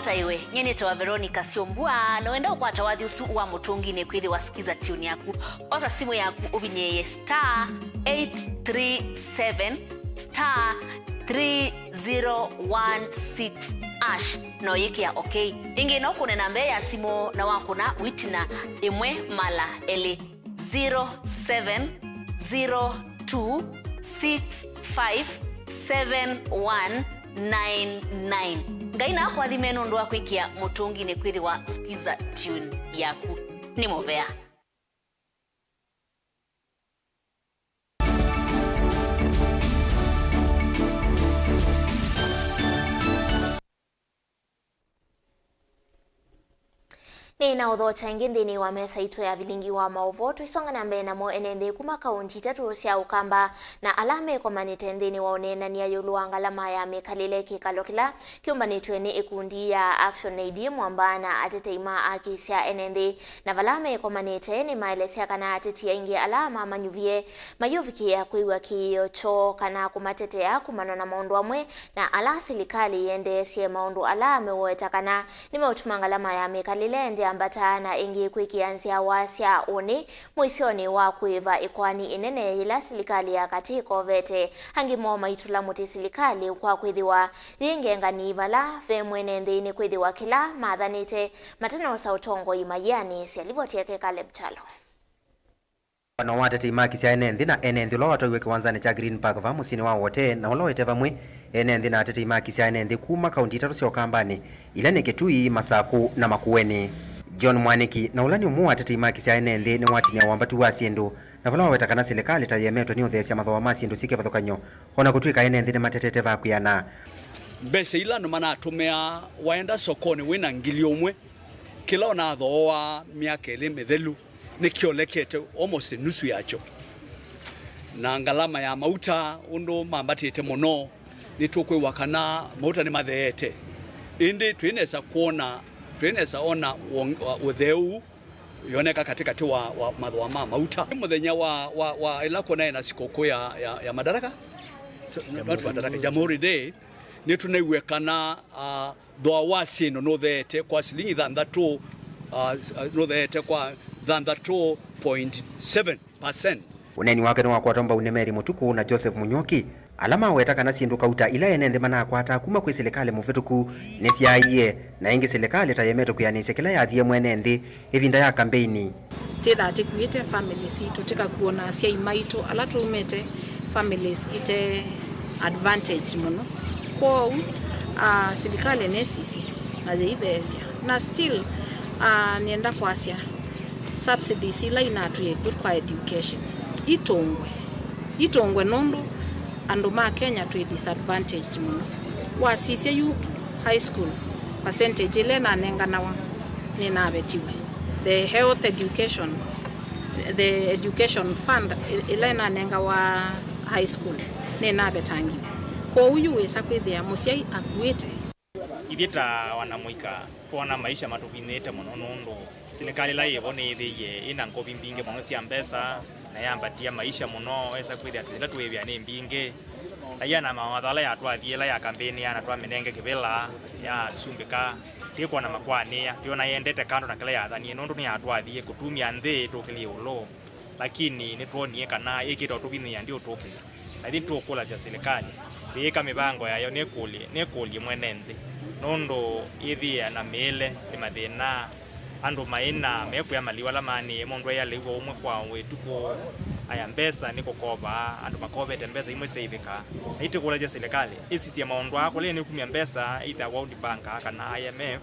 Taiwe, nyie nĩtawa Veronica Syombua, na wenda ũkwata wathi ũsu wa mũtũnginĩ kwĩthĩwa Skiza Tune yaku. Osa simũ yaku ũvinyĩĩe star eight three seven star three zero one six hash, na ũyĩkĩa okay. Ĩngĩ no kũne namba ya simũ na wakũna wĩtina ĩmwe mala elĩ. Zero seven zero two six five seven one nine nine. Ngai na akũathime nũndũ wa kwĩkĩa mũtũnginĩ kwĩthĩwa Skiza Tune yaku. Nĩ mũvea. Nĩ na ũthokya ĩngĩ nthĩnĩ wa mesa itũ ya vilingi wa maũvoo, tũisonga na mbee namo ene nthĩ kuma kaunti itatũ sya Ũkamba na ala mekomanĩte nthĩnĩ wa ũneenany'a ĩũlũ wa ngalama ya mĩkalĩle kĩkalo kĩla kĩũmbanĩtw'e nĩ ĩkundi ya Action Aid mwamba na atetei ma aki sya ene nthĩ. Na vala mekomanĩte nĩmaelesya kana ateti aingĩ ala mamanyuvie mayũvikĩĩa kwĩw'a kĩĩo kyoo kana kũmatetea kumana na maũndũ amwe na ala silikalĩ yendeesye, maũndũ ala meũweta kana nĩmeũtuma ngalama ya mĩkalĩle ĩendee ambata na ĩngĩ kwĩkĩa nzyawa sya ũnĩ mũisyonĩ wa kũĩva ĩkoani ĩnene yĩla silikalĩ ya katĩ ĩkovete. Angĩ moo maitũla mũtĩ silikalĩ kwa kwĩthĩwa yĩ ngengani vala ve mwene nthĩ nĩ kwĩthĩwa kĩla mathanĩte matanosa ũtongoi maianĩĩsya. Livoti yake Caleb Kyalo. Vano wa atetei ma aki sya ene nthĩ na ene nthĩ ũla watwaiwe kĩwanzanĩ kya Green Park vaa mũsyĩnĩ wa Wote, na ũla waĩte vamwe ene nthĩ na atetei ma aki sya ene nthĩ kuma kaunti itatũ sya Ũkambanĩ, ila nĩ Kitui, Masaku na Makueni. John Mwaniki, na ũla nĩ ũmwe wa atetei ma aki sya ene nthĩ, nĩwatinia wambatu wa syĩndũ, na vala waweta kana silikalĩ ta yĩemetwe nĩ ũtheesya mathooa ma syĩndũ syĩ kĩvathũkany'o, o na kũtw'ĩka ene nthĩ nĩmatetete va kwĩana. Mbesa ila andũ manatũmĩaa waenda sokonĩ wĩna ngili ũmwe, kĩla ũnathooaa myaka ĩlĩ mĩthelu nĩkyolekete almost nusu yakyo. Na ngalama ya mauta ũndũ mambatĩte mũno, nĩtũkwĩw'a kana mauta nĩmatheete. Ĩndĩ twĩnesa kwona, twĩnesa ona wong-, wa-, ũtheu yoneka katĩkatĩ wa, wa mathooa ma mauta. Mũthenya wa, wa, wa ĩla kũnaĩ na sikũkũ ya, ya, ya Madaraka, so, not Madaraka, Jamhuri Day, nĩtũnaiw'e kana, ah, thooa wa syĩndũ nũtheete kwa silingi thanthatũ, ah, nũtheete kwa thanthatũ point seven percent. Ũneeni wake nĩwakwatwa mbau nĩ Mary Mũtuku na Joseph Mũnyuoki, ala maweta kana syĩndũ kauta ila ene nthĩ manakwataa kuma kwĩ silikalĩ mũvĩtũku nĩsyaaie, na ĩngĩ silikalĩ ta yemetwe kwĩanĩsya kĩla yathie mwene nthĩ ĩvinda ya kambeini. Twĩthaa tĩkuĩte families sitũ, tĩkakuo na asyai maitũ ala tũumĩte families ite advantage mũno. Kwoou, ah, silikalĩ nesisye na yĩitheesya. Na still, ah, nĩenda kwasya subsidies ila inatwĩe kwĩ kwa education itũngwe, itũngwe nũndũ andũ ma Kenya twĩ disadvantaged mũno. Wasisya yu high school, percentage ĩla ĩnanenganawa nĩnavetiwe. The health education, the education fund ĩ-, ĩla ĩnanengawa high school nĩnavetangiwe. Kwoou yu wĩsa kwĩthĩa mũsyai akuĩte. Ithyĩ ta wanamũika, twona maisha matũvinyĩte mũno nũndũ silikalĩ ĩla yĩvo nĩyĩthĩie ĩna ngovi mbingĩ mũno sya mbesa, na yambatia maisha mũno, wesa kwĩthĩa atĩ ila twĩĩvĩa nĩ mbingĩ. Aiana mawatho ala yatwathie ĩla ya kambeini ya na twamĩnenge kĩvĩla, yasumbĩka, twĩkwona makwanĩa, twĩona yendete kando na kĩla yathanie, nũndũ nĩyatwathie kũtumya nthĩ ĩtũkĩlye ĩũlũ. Lakini nĩtwonie kana ĩkĩte ũtũvinyĩĩa ndiũtũkĩlya. Na ithyĩ nĩtũkũlasya silikalĩ yĩĩka mĩvango yayo nĩkũlye, nĩkũlye mwene nthĩ, nũndũ ĩthĩe na mĩĩle nĩ mathĩna. Andũ maĩ na mekwĩa maliu ala maanĩe, mũndũ aĩ alĩw'a ũmwe kwa ĩtukũ, aya mbesa nĩ kũkova, andũ makovete mbesa imwe sitaĩvĩka. Na itũkũlasya silikalĩ ĩsisye maũndũ aa kũla ĩnĩkumya mbesa, either World Bank kana I M F,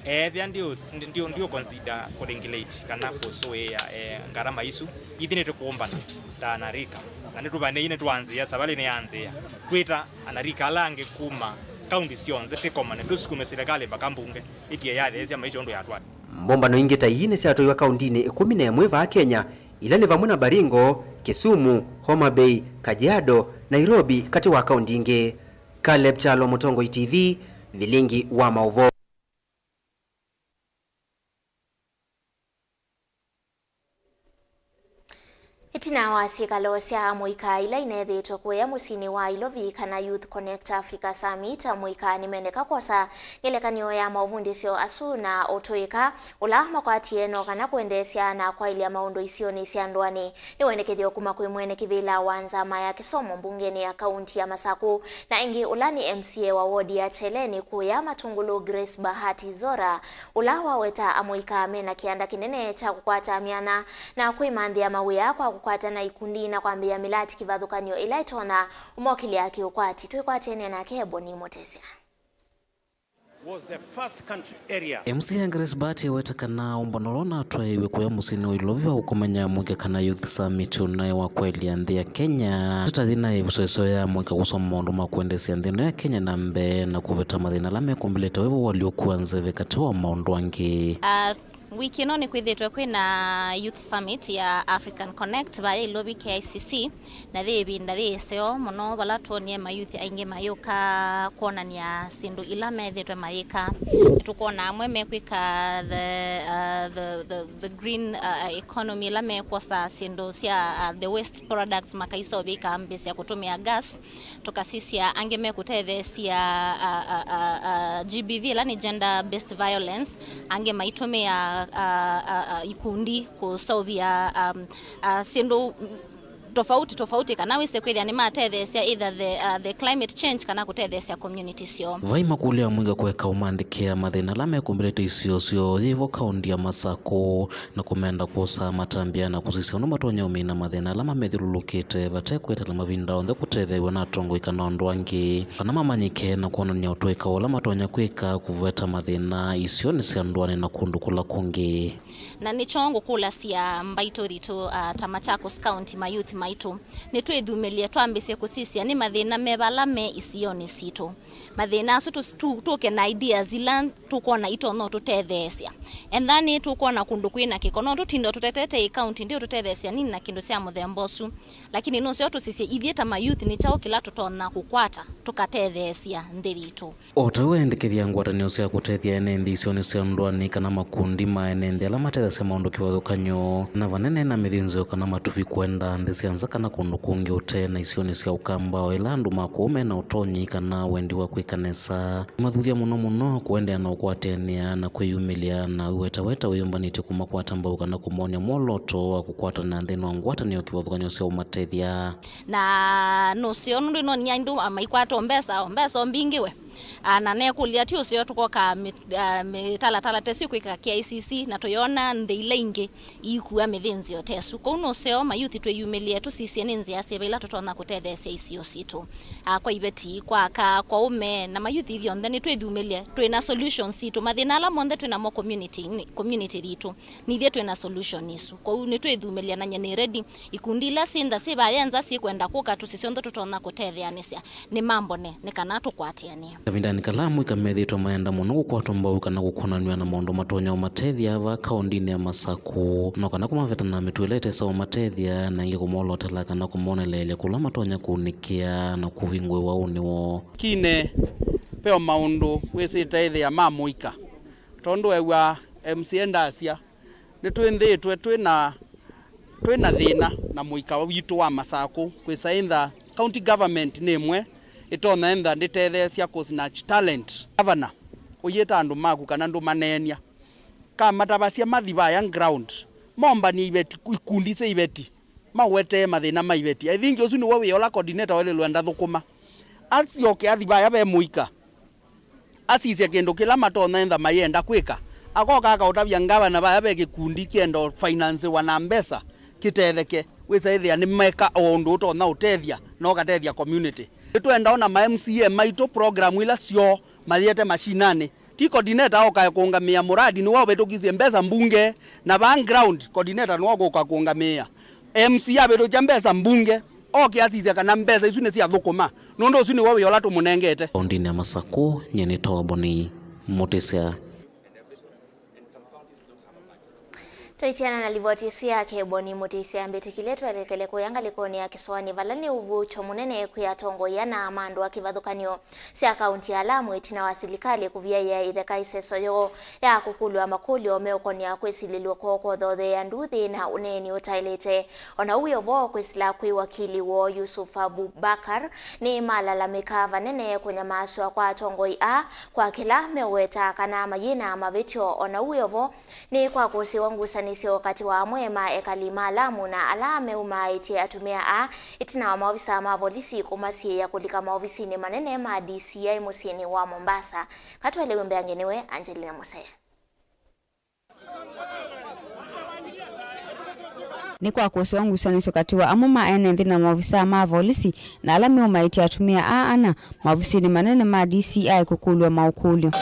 ethĩa ndiũ, ndiũ, ndiũ consider kũregulate kana kũsũĩa, eh, ngarama isu, ithyĩ nĩtũkũmbana ta anarika. Na nĩtũvanĩie, nĩtwanzĩa, savalĩ nĩyanzĩa. Twĩta anarika ala angĩ kuma kaunti syonthe, tĩkomane, tũsukume silikalĩ mpaka mbunge ĩtie yatheesya maisha ũndũ yatwaa. Mbũmbano ingĩ ta ii nĩsyatwaiwe kauntinĩ ĩkũmi na ĩmwe vaa Kenya, ila nĩ vamwe na Baringo, Kisumu, Homa Bay, Kajiado, Nairobi, katĩ wa kaunti ingĩ. Caleb Kyalo, Mũtongoi T V, vilingi wa maũvoo. Ĩtina wa syĩkalo sya amũika ila ineethĩĩtwe kũya mũsyĩnĩ wa Ilovi kana Youth Connect Africa Summit, amũika nĩmeneka kwosa ngelekany'o ya maũvundĩsyo asu na ũtũĩka ũla makwatie no kana kwendeesya na kwaĩlya maũndũ isionĩ sya ndũanĩ. Nĩ wendekethyo kuma kwĩ mwene kĩvĩla wa nzama ya kĩsomo mbungenĩ ya kaunti ya Masakũ na ĩngĩ ũla nĩ M C A wa wodi ya Cheleni kũya Matungulu, Grace Bahati Zora, ũla waweta amũika mena kĩanda kĩnene kya kũkwata myanya na kwĩmanthĩa mawĩa kwa kũkwata na ikundi na kwambĩĩa mĩlati kĩvathũkany'o ĩla ĩtonya ũmokĩlya kĩũkwati. Twĩkwatene nake Boni Mutesya. Was the first country area. M C A Grace Bahati aweta kana ũmbano ũla ũnatwaĩiwe kũya mũsyĩnĩ wa Ilovi wa kũkomany'a amũika kana Youth Summit ũnaĩ wa kwaĩlya nthĩ ya Kenya. Tata yĩna ĩvuso ĩseo ya amũika kũsoma maũndũ ma kũendeesya nthĩ ĩno ya Kenya na mbee na kũveta mathĩna ala mekũmbĩlĩte wĩvo ũalyũku wa nzeve katĩ wa maũndũ angĩ. Ah, wiki ĩno nĩkwĩthĩĩtwe kwĩna Youth Summit ya African Connect vaya Ilovi K I C C, na yĩ ĩvinda yĩ ĩseo mũno vala twonie mayuthi aingĩ mayũka kwonany'a syĩndũ ila methĩĩtwe mayĩka. Nĩtũkwona amwe mekwĩka the, uh, the, the, the green, uh, economy, ĩla mekwosa syĩndũ sya, uh, the waste products makaiseũvya ikambĩĩsya kũtũmĩa gas. Tũkasisya angĩ mekũtetheesya, uh, uh, uh, uh, G B V, ĩla nĩ gender based violence, angĩ maitũmĩa, uh, uh, uh, ikundi kũseũvya, um, uh, syĩndũ tofauti tofauti, kana wĩse kwĩthĩa nĩmatetheesya either the, uh, the climate change kana kũtetheesya community syoo. Vai makũlyo amũika kũeka ũmandĩkĩa mathĩna ala mekũmbĩlĩte isio syoo yĩvo kaũnti ya Masakũ, na kũmenda kwosa matambya na kũsisya ũndũ matonya ũmina mathĩna ala mamethyũlũlũkĩte vate kwĩtala mavinda onthe kũtetheew'a na atongoi kana andũ angĩ kana mamanyĩke na kwonany'a ũtũĩka ũla matonya kwĩka kũveta mathĩna isionĩ sya ndũanĩ na kũndũ kũla kũngĩ. Na nĩkyo ngũkũlasya mbaitũ thitũ, ah, ta Machakos County mayouth maitũ, nĩtwĩthumĩlye twambĩsye kũsisya nĩ mathĩna me vala me isionĩ sitũ. Mathĩna asu tũs-, tu-, tũke na ideas ila tũkwona itonya ũtũtetheesya. Ethĩwa nĩ tũkwona kũndũ kwĩ na kĩko, no tũtinde tũtetete ĩ county ndĩ ũtũtetheesya nini na kĩndũ sya mũthemba ũsu. Lakini nũseo tũsisye ithyĩ ta mayouth nĩ kyaũ kĩla tũtonya kũkwata tũkatetheesya nthĩ yitũ. O ta ũu endekethya ngwatanĩo sya kũtethya ene nthĩ isionĩ sya ndũanĩ kana makundi ma ene nthĩ ala matethasya maũndũ kĩvathũkany'o, na vanene na mĩthĩnzĩo kana matuvi kwenda nthĩ sya nza kana kũndũ kũngĩ ũte na isionĩ sya Ũkamba, o ĩla andũ ma kũu mena ũtonyi kana wendi wa kwĩka nesa. Mathuthya mũno mũno kũendeea na ũkwatĩanĩa na kwĩyumĩlya na wĩwetaweta wĩyũmbanĩtye kũmakwata mbau kana kũmonya mwolooto wa kũkwatana nthĩnĩ wa ngwatanĩo kĩvathũkany'o sya ũmatethya. Na nũseo nũndũ ĩno nĩ andũ, ah, maikwata o mbesa, o mbesa o mbingĩ we. Ah, na nekũlya ti ũseo tũkoka mĩ-, ah, mĩtalatala tesu kwĩka K I C C na tũyona nthĩ ila ingĩ iikua mĩthĩnzĩo tesu. Kwoou nũseo mayuthi twĩyumĩlye tũsisye nĩ nzĩa syĩva ila tũtonya kũtetheesya isio sitũ. Ah, kwa iveti, kwa aka, kwa ũme, na mayuthi ithyonthe nĩtwĩthumĩlye, twĩ na solutions sitũ. Mathĩna ala monthe twĩ namo community-inĩ, community yitũ, nithyĩ twĩ na solution isu. Kwoou nĩtwĩthumĩlye na nyie nĩ ready. Ikundi ila syĩ nza syĩ vaya nza syĩkwenda kũka tũsisye ũndũ tũtonya kũtetheanĩsya. Nĩ mambone nĩ kana tũkwatĩanĩe. Kavindanĩ kala amũika methĩĩtwe mayenda mũno kũkwatwa mbau kana kũkonanw'a na maũndũ matonya ũmatethya vaa kaũndinĩ ya Masakũ, no kana kũmaveta na mĩtuo ĩla ĩtesa ũmatethya, na ĩngĩ kũmolotela kana kũmoneleelya kũla matonya kũunĩkĩa na kũvingũĩwa ũnĩ woo. Kine, ve o maũndũ wĩsĩte ĩthĩa ma mũika, tondũ ew'a M C A ndasya, nĩtwĩnthĩĩtwe twĩ na, twĩ na thĩna na mũika witũ wa Masakũ, kwĩsa ĩntha county government nĩ ĩmwe ĩtonya ĩntha ndĩtetheesya kũ snatch talent. Governor, ũyĩta andũ maku kana ndũmaneenya, kamatavasya mathi vaya ground, mombany'e iveti, ikundi sya iveti, mawetee mathĩna ma iveti. I think ũsu nĩw'o wĩa ũla coordinator waĩlĩlwe ndathũkũma. Asyoke athi vaya ve mũika, asisye kĩndũ kĩla matonya ĩntha mayenda kwĩka. Akoka akaũtavya ngavana vaya ve kĩkundi kĩenda ũfinansiwa na mbesa kĩtetheke, wĩsa ĩthĩa nĩmeka o ũndũ ũtonya ũtethya na ũkatethya community. Nĩtwenda ona ma M C A maitũ program ila syoo mayĩete mashinanĩ. Ti coordinator oka kũũngamĩa mũradi, nĩwe ũvĩtũkisye mbesa mbunge, na vaa ground coordinator nĩwe ũkũka kũũngamĩa. M C A avĩtũkya mbesa mbunge, oke asisya kana mbesa isu nĩsyathũkũma, nũndũ ũsu nĩwe wĩa ũla tũmũnengete. Kaũndinĩ ya Masakũ, nyie nĩtawa Boni Mũtĩsya. Tũisyana na livoti ĩsu ya Keboni Mũtĩsya, mbĩtĩkĩle twelekele kũya ngalĩkonĩ ya kĩsoanĩ, vala nĩ ũvuũkyo mũnene kwĩ atongoi ana ma andũ a kĩvathũkany'o sya kaunti ya Lamu ĩtina wa silikalĩ kũvyaĩa ĩtheka ĩseso yoo ya kũkũlw'a makũlyo meũkonea kwĩsilĩlw'a kwoo kũthootheea nduthi na ũneeni ũtaĩlĩte. O na ũu wĩ o vo, kwĩsĩla kwĩ wakili woo Yusuf Abubakar, nĩmalalamĩka vanene kũnyamaasw'a kwa atongoi aa kwa kĩla meũweta kana mayĩna mavĩtyo. O na ũu wĩ o vo, nĩ kwa kũsĩwa ngusanĩsyo katĩ wa amwe ma ekali ma Lamu na ala meũmaaĩtye atumĩa aa ĩtina wa maovisa ma volisi kũmasiĩĩa kũlika maovisinĩ manene ma D C I mũsyĩnĩ wa Mombasa. Katwelewe mbeange nĩwe Angelina Mosea. Nĩ kwa kũsĩwa ngusanĩsyo katĩ wa amwe ma ene nthĩ na maovisaa ma volisi na ala meũmaaĩtye atumĩa aa ana maovisinĩ manene ma D C I kũkũlw'a maũkũlyo.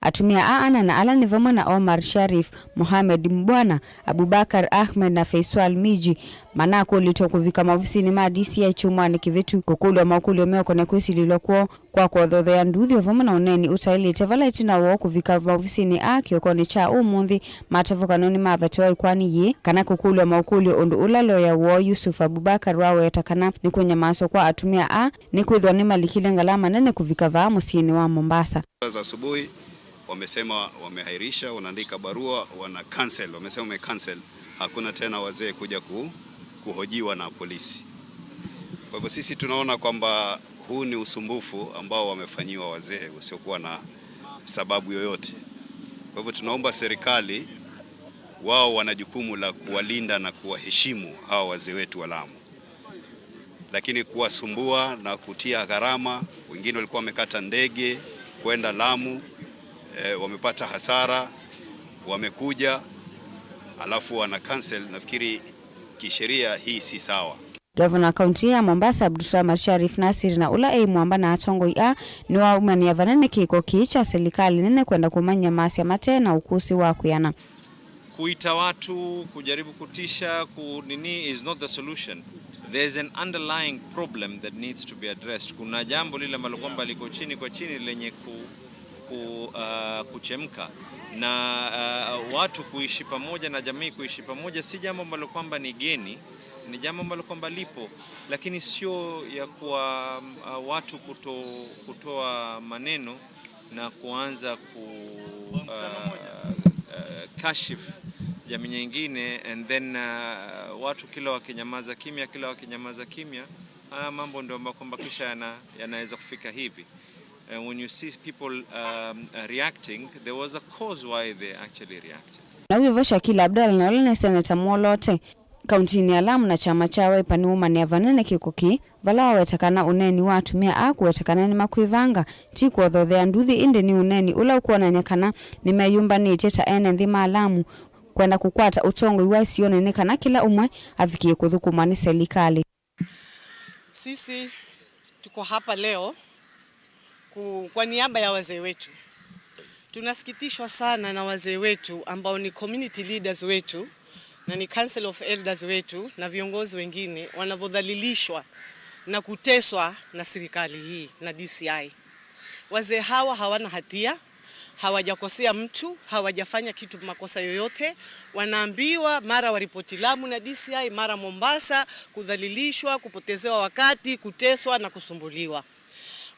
Atumĩa aa ana na ala nĩ vamwe na Omar Sharif, Mohamed Mbwana, Abubakar Ahmed na Faisal Miji manakũlĩtwe kũvika maovisinĩ ma D C I kyumwanĩ kĩvĩtu kũkũlw'a maũkũlyo meũkonea kwĩsilĩlw'a kwoo kwa kũthootheea nduthi o vamwe na ũneeni ũtaĩlĩte, vala ĩtina woo kũvika maovisinĩ aa kĩokonĩ kya ũmũnthĩ, matavũkanw'a nĩmavetewa ĩkoani yĩĩ kana kũkũlw'a maũkũlyo ũndũ ũla loya woo Yusuf Abubakar waweta kana nĩ kũnyamaaswa kwa atumĩa aa nĩkwĩthĩwa nĩmalikile ngalama nene kũvika vaa mũsyĩnĩ wa Mombasa. Za asubuhi wamesema wamehairisha, wanaandika barua, wana cancel, wamesema wame cancel, hakuna tena wazee kuja ku-, kuhojiwa na polisi. Kwa hivyo sisi tunaona kwamba huu ni usumbufu ambao wamefanyiwa wazee usiokuwa na sababu yoyote. Kwa hivyo tunaomba serikali, wao wana jukumu la kuwalinda na kuwaheshimu hawa wazee wetu wa Lamu, lakini kuwasumbua na kutia gharama, wengine walikuwa wamekata ndege kwenda Lamu, eh, wamepata hasara, wamekuja, alafu wana cancel. Nafikiri kisheria hii si sawa. Gavana wa kaunti ya Mombasa, Abdulswamad Sharif Nasir, na ũla e mwamba na atongoi aa, nĩwaumania vanene kĩko kĩĩ kya silikalĩ nene kwenda kũmanyamasya mate na ũkũsĩ wa kwĩana. Kuita watu, kujaribu kutisha, ku nini is not the solution. There's an underlying problem that needs to be addressed. Kuna jambo lile ambalo kwamba liko chini kwa chini lenye ku, ku, uh, kuchemka. Na, uh, watu kuishi pamoja na jamii kuishi pamoja si jambo ambalo kwamba ni geni, ni jambo ambalo kwamba lipo, lakini sio ya kwa, uh, watu kuto, kutoa maneno na kuanza ku, uh, uh, kashif jamii nyingine, and then, uh, watu kila wakinyamaza kimya, kila wakinyamaza kimya, haya mambo ndio ambayo kwamba kisha yana-, yanaweza kufika hivi. Uh, when you see people, um, uh, reacting, there was a cause why they actually reacted. Na wĩvo Shakil Abdallah na ũla nĩ seneta mwoloote kauntinĩ ya Lamu na kyama kya Wiper nĩwaumanĩa vanene kĩko kĩĩ, vala waweta kana ũneeni wa atumĩa aa kũweta kana nĩmakwĩvanga ti kũothoothea nduthi, ĩndĩ nĩ ũneeni ũla ũkwonany'a kana nĩmeyũmbanĩtye ta ene nthĩ ma Lamu kwenda kũkwata ũtongoi wa isionĩ, nĩ kana kĩla ũmwe avikie kũthũkũmwa nĩ selikalĩ. Sisi tuko hapa leo ku-, kwa niaba ya wazee wetu. Tunasikitishwa sana na wazee wetu ambao ni community leaders wetu na ni Council of Elders wetu na viongozi wengine wanavyodhalilishwa na kuteswa na serikali hii na D C I. Wazee hawa hawana hatia, hawajakosea mtu, hawajafanya kitu makosa yoyote. Wanaambiwa mara waripoti Lamu na D C I, mara Mombasa, kudhalilishwa, kupotezewa wakati, kuteswa na kusumbuliwa.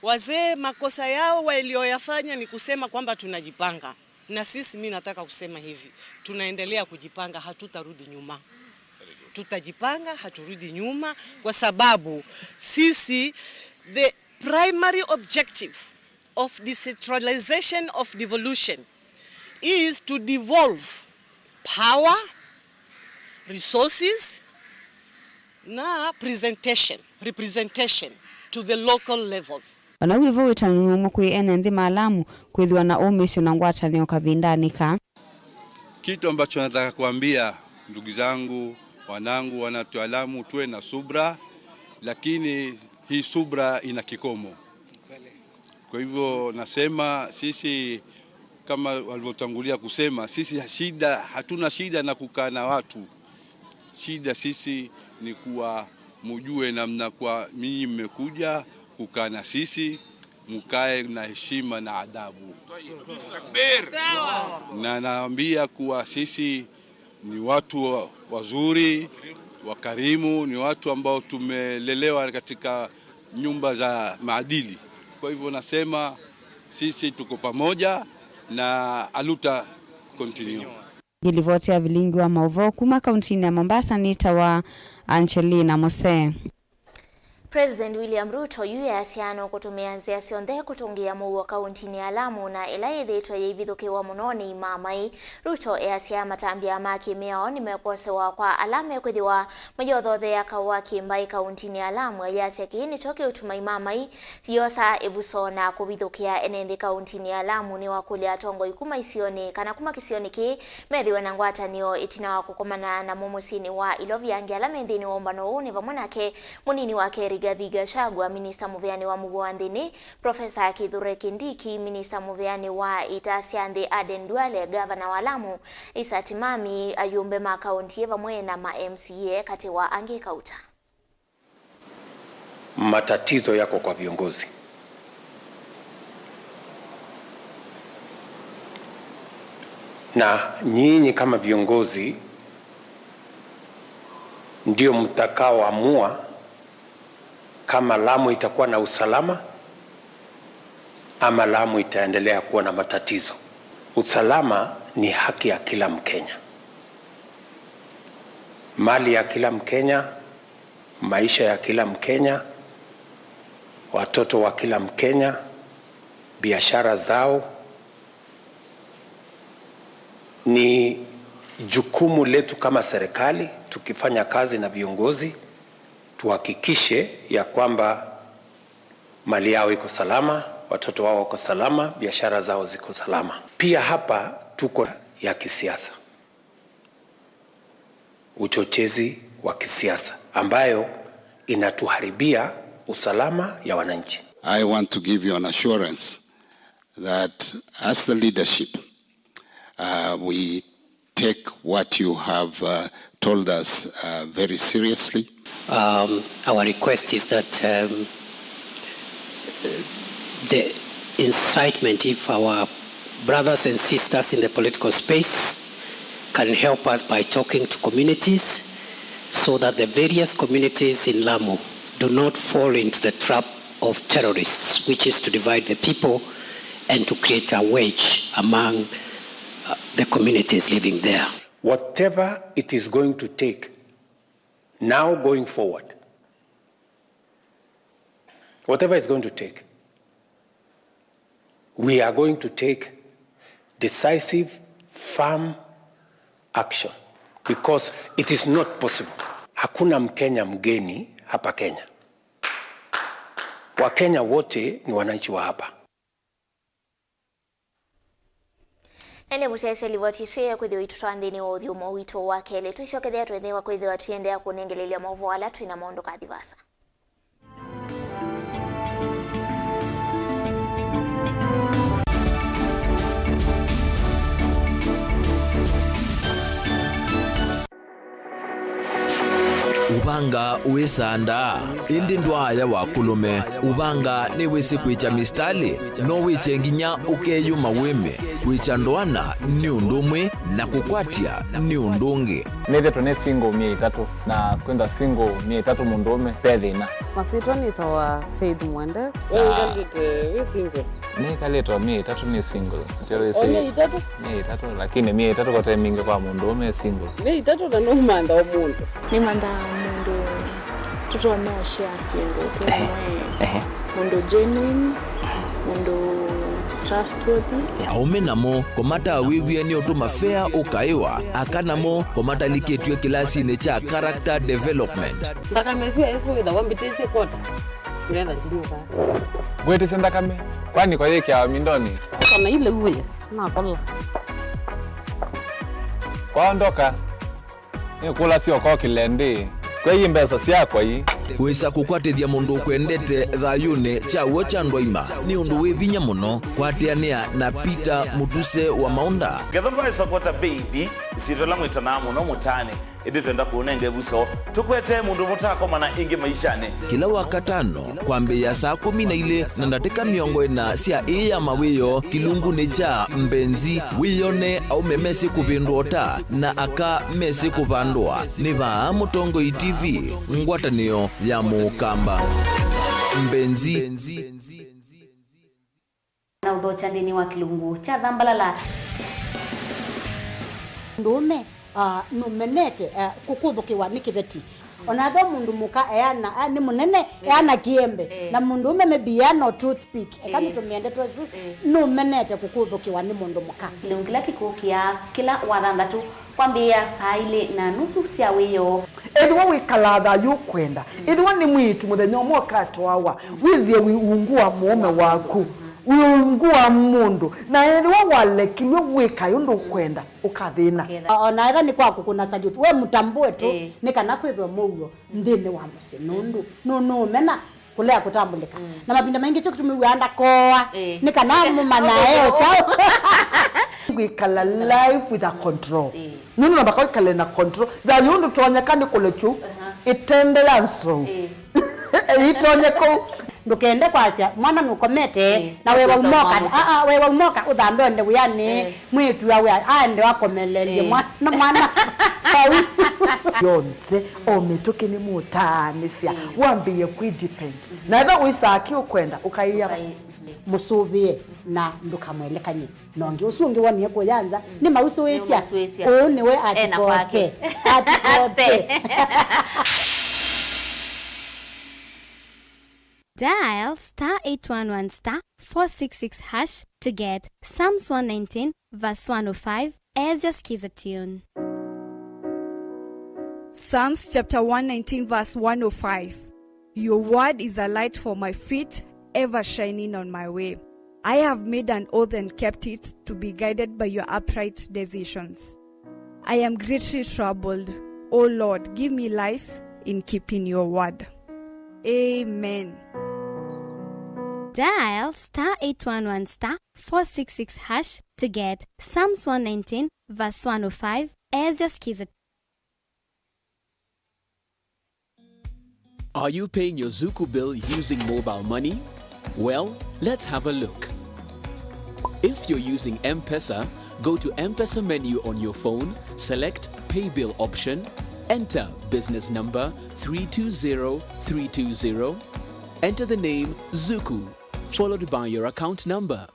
Wazee makosa yao walioyafanya ni kusema kwamba tunajipanga. Na sisi, mi nataka kusema hivi, tunaendelea kujipanga, hatutarudi nyuma. Tutajipanga, haturudi nyuma, kwa sababu sisi, the primary objective of decentralization of devolution is to devolve power, resources, na presentation, representation to the local level. Ona wĩvo wĩtano nĩ ũmwe kwĩ ene nthĩ ma Lamu kwĩthĩwa na ũmĩsyo na ngwatanĩo kavindanĩ kaa. Kitu ambacho nataka kuambia, ndugu zangu, wanangu, wanataalamu, tuwe na subra, lakini hii subra ina kikomo. Kwa hivyo nasema sisi, kama walivyotangulia kusema, sisi shida, hatuna shida na kukaa na watu. Shida sisi ni kuwa mujue namna kwa nyinyi mmekuja kukaa na sisi, mkae na heshima na adabu. Na naambia kuwa sisi ni watu wa-, wazuri, wakarimu, ni watu ambao tumelelewa katika nyumba za maadili. Kwa hivyo nasema sisi tuko pamoja na aluta continue. Ngilivoti ya vilingi wa mauvoo kuma kauntinĩ ya Mombasa nĩ ta wa Angelina Mose. President William Ruto yu easya nũkũtũmĩa nzĩa syonthe kũtũngĩĩa mũuo kauntinĩ ya Lamu, na ĩla yĩthĩĩtwe yĩivithũkĩwa mũno nĩ imamai. Ruto easya matambya ma kĩmĩao nĩmekwosewa kwa ala mekwĩthĩwa mayothothea kaũ wa kĩmbaĩ kauntinĩ ya Lamu. Ayasya kĩĩ nĩkyo kĩũtuma imamai yosa ĩvuso na kũvithũkĩa ene nthĩ kauntinĩ ya Lamu. Nĩwakũlya atongoi kuma isionĩ kana kuma kĩsionĩ kĩĩ methĩwe na ngwatanĩo ĩtina wa kũkomana namo mũsyĩnĩ wa Ilovya. Angĩ ala me nthĩnĩ wa ũmbano ũũ nĩ vamwe nake mũnini wake Rigathi Gachagua, minista mũvĩanĩ wa mũuo wa nthĩnĩ Profesa Kithure Kindiki, minista mũvĩanĩ wa ita sya nthĩ Aden Duale, gavana wa Lamu Isat Mami, ayumbe ma kaunti ĩ vamwe na ma M C A katĩ wa angĩ kauta. Matatizo yako kwa viongozi. Na nyinyi kama viongozi ndio mtakaoamua kama Lamu itakuwa na usalama ama Lamu itaendelea kuwa na matatizo. Usalama ni haki ya kila Mkenya. Mali ya kila Mkenya, maisha ya kila Mkenya, watoto wa kila Mkenya, biashara zao. Ni jukumu letu kama serikali, tukifanya kazi na viongozi, tuhakikishe ya kwamba mali yao iko salama, watoto wao wako salama, biashara zao ziko salama. Pia hapa tuko ya kisiasa, uchochezi wa kisiasa ambayo inatuharibia usalama ya wananchi. I want to give you an assurance that as the leadership, uh, we take what you have, uh, told us, uh, very seriously. Um, our request is that, um, the incitement, if our brothers and sisters in the political space can help us by talking to communities so that the various communities in Lamu do not fall into the trap of terrorists, which is to divide the people and to create a wedge among, uh, the communities living there. Whatever it is going to take now going forward, whatever it's going to take, we are going to take decisive, firm action because it is not possible. Hakuna Mkenya mgeni hapa Kenya. Wakenya wote ni wananchi wa hapa. Na ĩndĩ mũsyaĩĩsya livoti ĩsu ĩkwĩthĩwa itũtwaa nthĩnĩ wa ũthyũmũo witũ wa kelĩ. Twĩsyokethĩa twĩthĩwa kwĩthĩwa tũiendeea kũnengelelya maũvoo ala twĩ namo ndũkathi vaasa. Ũvanga wĩsaa ndaa, ĩndĩ ndwaaya wa kũlũme. Ũvanga nĩwĩsĩ kwĩkya mĩsitalĩ, no wĩkye nginya ũkeyũma wĩme. Kwĩkya ndoana nĩ ũndũ ũmwe, na kũkwatya nĩ ũndũ ũngĩ. Nĩthĩtwe nĩ single myei ĩtatũ, na kwĩthwa single myei ĩtatũ mũndũũme, ve thĩna. Masyĩtwa nĩtawa Faith Mwende. We wĩkalĩte wĩ single? Nĩkalĩtwe myei ĩtatũ nĩ single. Ndio wĩsĩ. O myei ĩtatũ? Myei ĩtatũ, lakini myei ĩtatũ kote mingĩ kwa mũndũũme single. Myei ĩtatũ na nũmantha o mũndũ. Nĩmanthaa mũndũ tũtonya ũshare syĩndũ twĩ. Ehe. Mũndũ genuine, mũndũ trustworthy. Aũme namo, kũmatawĩw'e nĩ ũtũma fea ũkaĩwa, aka namo, kũmatalikĩtw'e kĩlasinĩ kya character development. Nthakame ĩsu yaĩsĩ wĩthawa mbĩtĩsye kwota. Ngetha ndinyuka. Ngwĩtĩsye nthakame, kwani kwa yĩkĩawa mindoni? Kana ile uwe, nakola. Kwaondoka, nĩkũlasya ũkokĩle ndĩ. Kwei mbesa syakwa ii. Kwĩsa kũkwatĩthya mũndũ ũkwendete thayũnĩ kya w'o kya ndwaima nĩ ũndũ wĩ vinya mũno. Kwatĩanĩa na Peter Mũtuse wa Maũnda. Ngetha ndwaĩsa kwota baby, ĩsyĩtwa ĩla mwĩtanaa mũno mũtaanĩ. Ĩndĩ twenda kũũnenga ĩvuso, tũkwetee mũndũ mũtakomana ĩngĩ maishanĩ. Kĩla Wakatano, kwambĩĩa saa kũmi na ilĩ na ndatĩka mĩongo ĩna sya ĩĩ ya mawĩoo kĩlungunĩ kya Mbenzi, wĩyone aũme mesĩ kũvĩndũa ũta na aka mesĩ kũvandũa. Nĩ vaa Mũtongoi T V, ngwatanĩo ya Mũkamba. Mbenzi. Na ũthokya nthĩnĩ wa kĩlungu kya Thambalala. Mũndũũme, ah, nũmenete, ah, kũkũthũkĩwa nĩ kĩveti. Ona ethĩwa mũndũ mũka eana, ah, nĩ mũnene, eana kĩembe. Eh. Na mũndũũme maybe eana o toothpick. Eka nĩtũmĩe ndeto ĩsu, nũmenete kũkũthũkĩwa nĩ mũndũ mũka. Kĩlungu kĩla kĩkũkĩa kĩla Wathanthatũ. Kwambĩĩa saa ilĩ na nusu sya wĩoo. Ethĩwa wĩkalaa thayũ ũkwenda, ethĩwa nĩ mwĩĩtu mũthenya ũmwe ũkatwawa, wĩthĩe wĩ ungu wa mũũme waku, wĩ ungu wa mũndũ, na ethĩwa walekilw'e wĩkae ũndũ ũkwenda, ũkathĩna. O na ethĩwa nĩ kwa kũkũna salute, we mũtambũe tu, ĩĩ, nĩ kana kwĩthwe mũuo nthĩnĩ wa mũsyĩ, nũndũ nũ-, nũũmena kũlea kũtambũlĩka. Mm. Na mavinda maingĩ kyo kĩtumi wĩaa ndakooa, ĩĩ, nĩ kana mũmanyae o kyaũ. Kwĩkala life with a control. Ĩĩ. Nũndũ namba kwĩkale na control. Thayũ ũndũ tonyeka nĩ kũlekyu, aha, ĩtende ya nzou. Ĩĩ. Ĩtonye kũu. Ndũkende kwasya mwana nũkomete, ĩĩ, na wewa ũkosa ũmoka, mwana. Aa, wewa ũmoka ũthambe ũende wĩanĩ. Ĩĩ. Mwĩĩtu awe aende akomelelye, ĩĩ, mwana, mwana vau. Yonthe, o mĩtũkĩ nĩmũtaanĩsya, ĩĩ, wambĩĩe kwĩ depend. Mhm. Na ethĩwa wĩsaa kĩ ũkwenda, ũkaĩa. Ũkaĩ-, mhm. Mũsũvĩe na ndũkamwelekany'e na ũngĩ. Ũsu ũngĩ wonie kũya nza, mm, nĩ mausũĩsya. Nĩ mausũĩsya. Ũũ nĩwe. Ena atikote kwake. Atikote. Dial star eight one one star four six six hash to get Psalms one nineteen verse one oh five as your skiza tune. Psalms chapter one nineteen verse one oh five. Your word is a light for my feet, ever shining on my way. I have made an oath and kept it, to be guided by your upright decisions. I am greatly troubled. O Lord, give me life in keeping your word. Amen. Dial star eight one one star four six six hash to get Psalms one nineteen verse one oh five as your skiza. Are you paying your Zuku bill using mobile money? Well, let's have a look. If you're using M-Pesa, go to M-Pesa menu on your phone, select Pay Bill option, enter business number three two zero three two zero, enter the name Zuku, followed by your account number.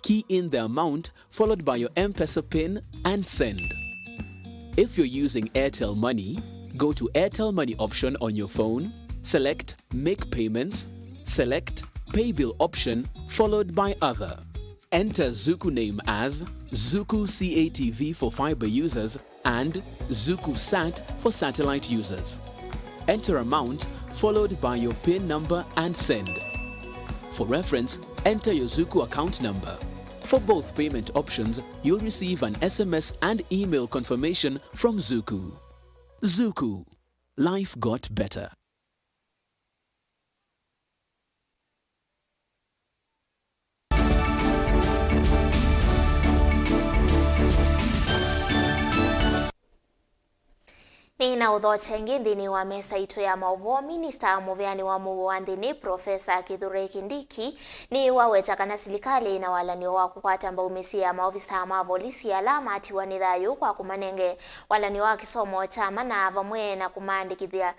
Key in the amount followed by your M-Pesa pin and send. If you're using Airtel Money, go to Airtel Money option on your phone, select Make Payments, select Pay Bill option followed by Other. Enter Zuku name as Zuku C A T V for fiber users and Zuku Sat for satellite users. Enter amount followed by your pin number and send. For reference, enter your Zuku account number. For both payment options, you'll receive an S M S and email confirmation from Zuku. Zuku. Life got better. Nĩ na ũthokya ĩngĩ nthĩnĩ wa mesa itũ ya maũvoo. Minista mũveani wa mũuo wa nthĩnĩ, Profesa Kithure Kindiki, nĩ waweta kana silikalĩ ĩna walany'o wa kũkwata mbau mĩsyĩ ya maovisa ma volisi ala matiwa nĩ thayũ kwa kũmanenge walany'o wa kĩsomo kya mana vamwe na kũmaandĩkĩthya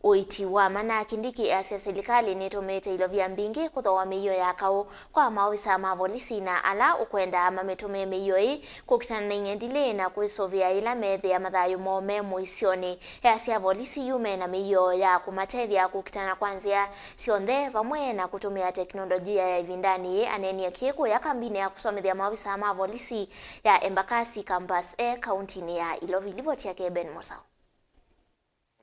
ũiiti wa mana. Kindiki easya silikalĩ nĩtũmĩĩte ilovia mbingĩ kũthooa mĩio ya kaũ kwa maovisa ma volisi na ala ũkwenda mamĩtũmĩe mĩio ĩĩ kũkitana na ing'endilĩ na kwĩsũvĩa yĩla meethĩa mathayũ moo me mũisyonĩ. Easya volisi yu me na mĩio ya kũmatethya kũkitana kwa nzĩa syonthe vamwe na kũtũmĩa teknolojia ya ĩvindanĩ yĩĩ. Aneenie kĩĩ kũya kambinĩ ya kũsomethya maovisa ma volisi ya Embakasi Campus A kauntinĩ ya Ilovi. Livoti yake Ben Mosau.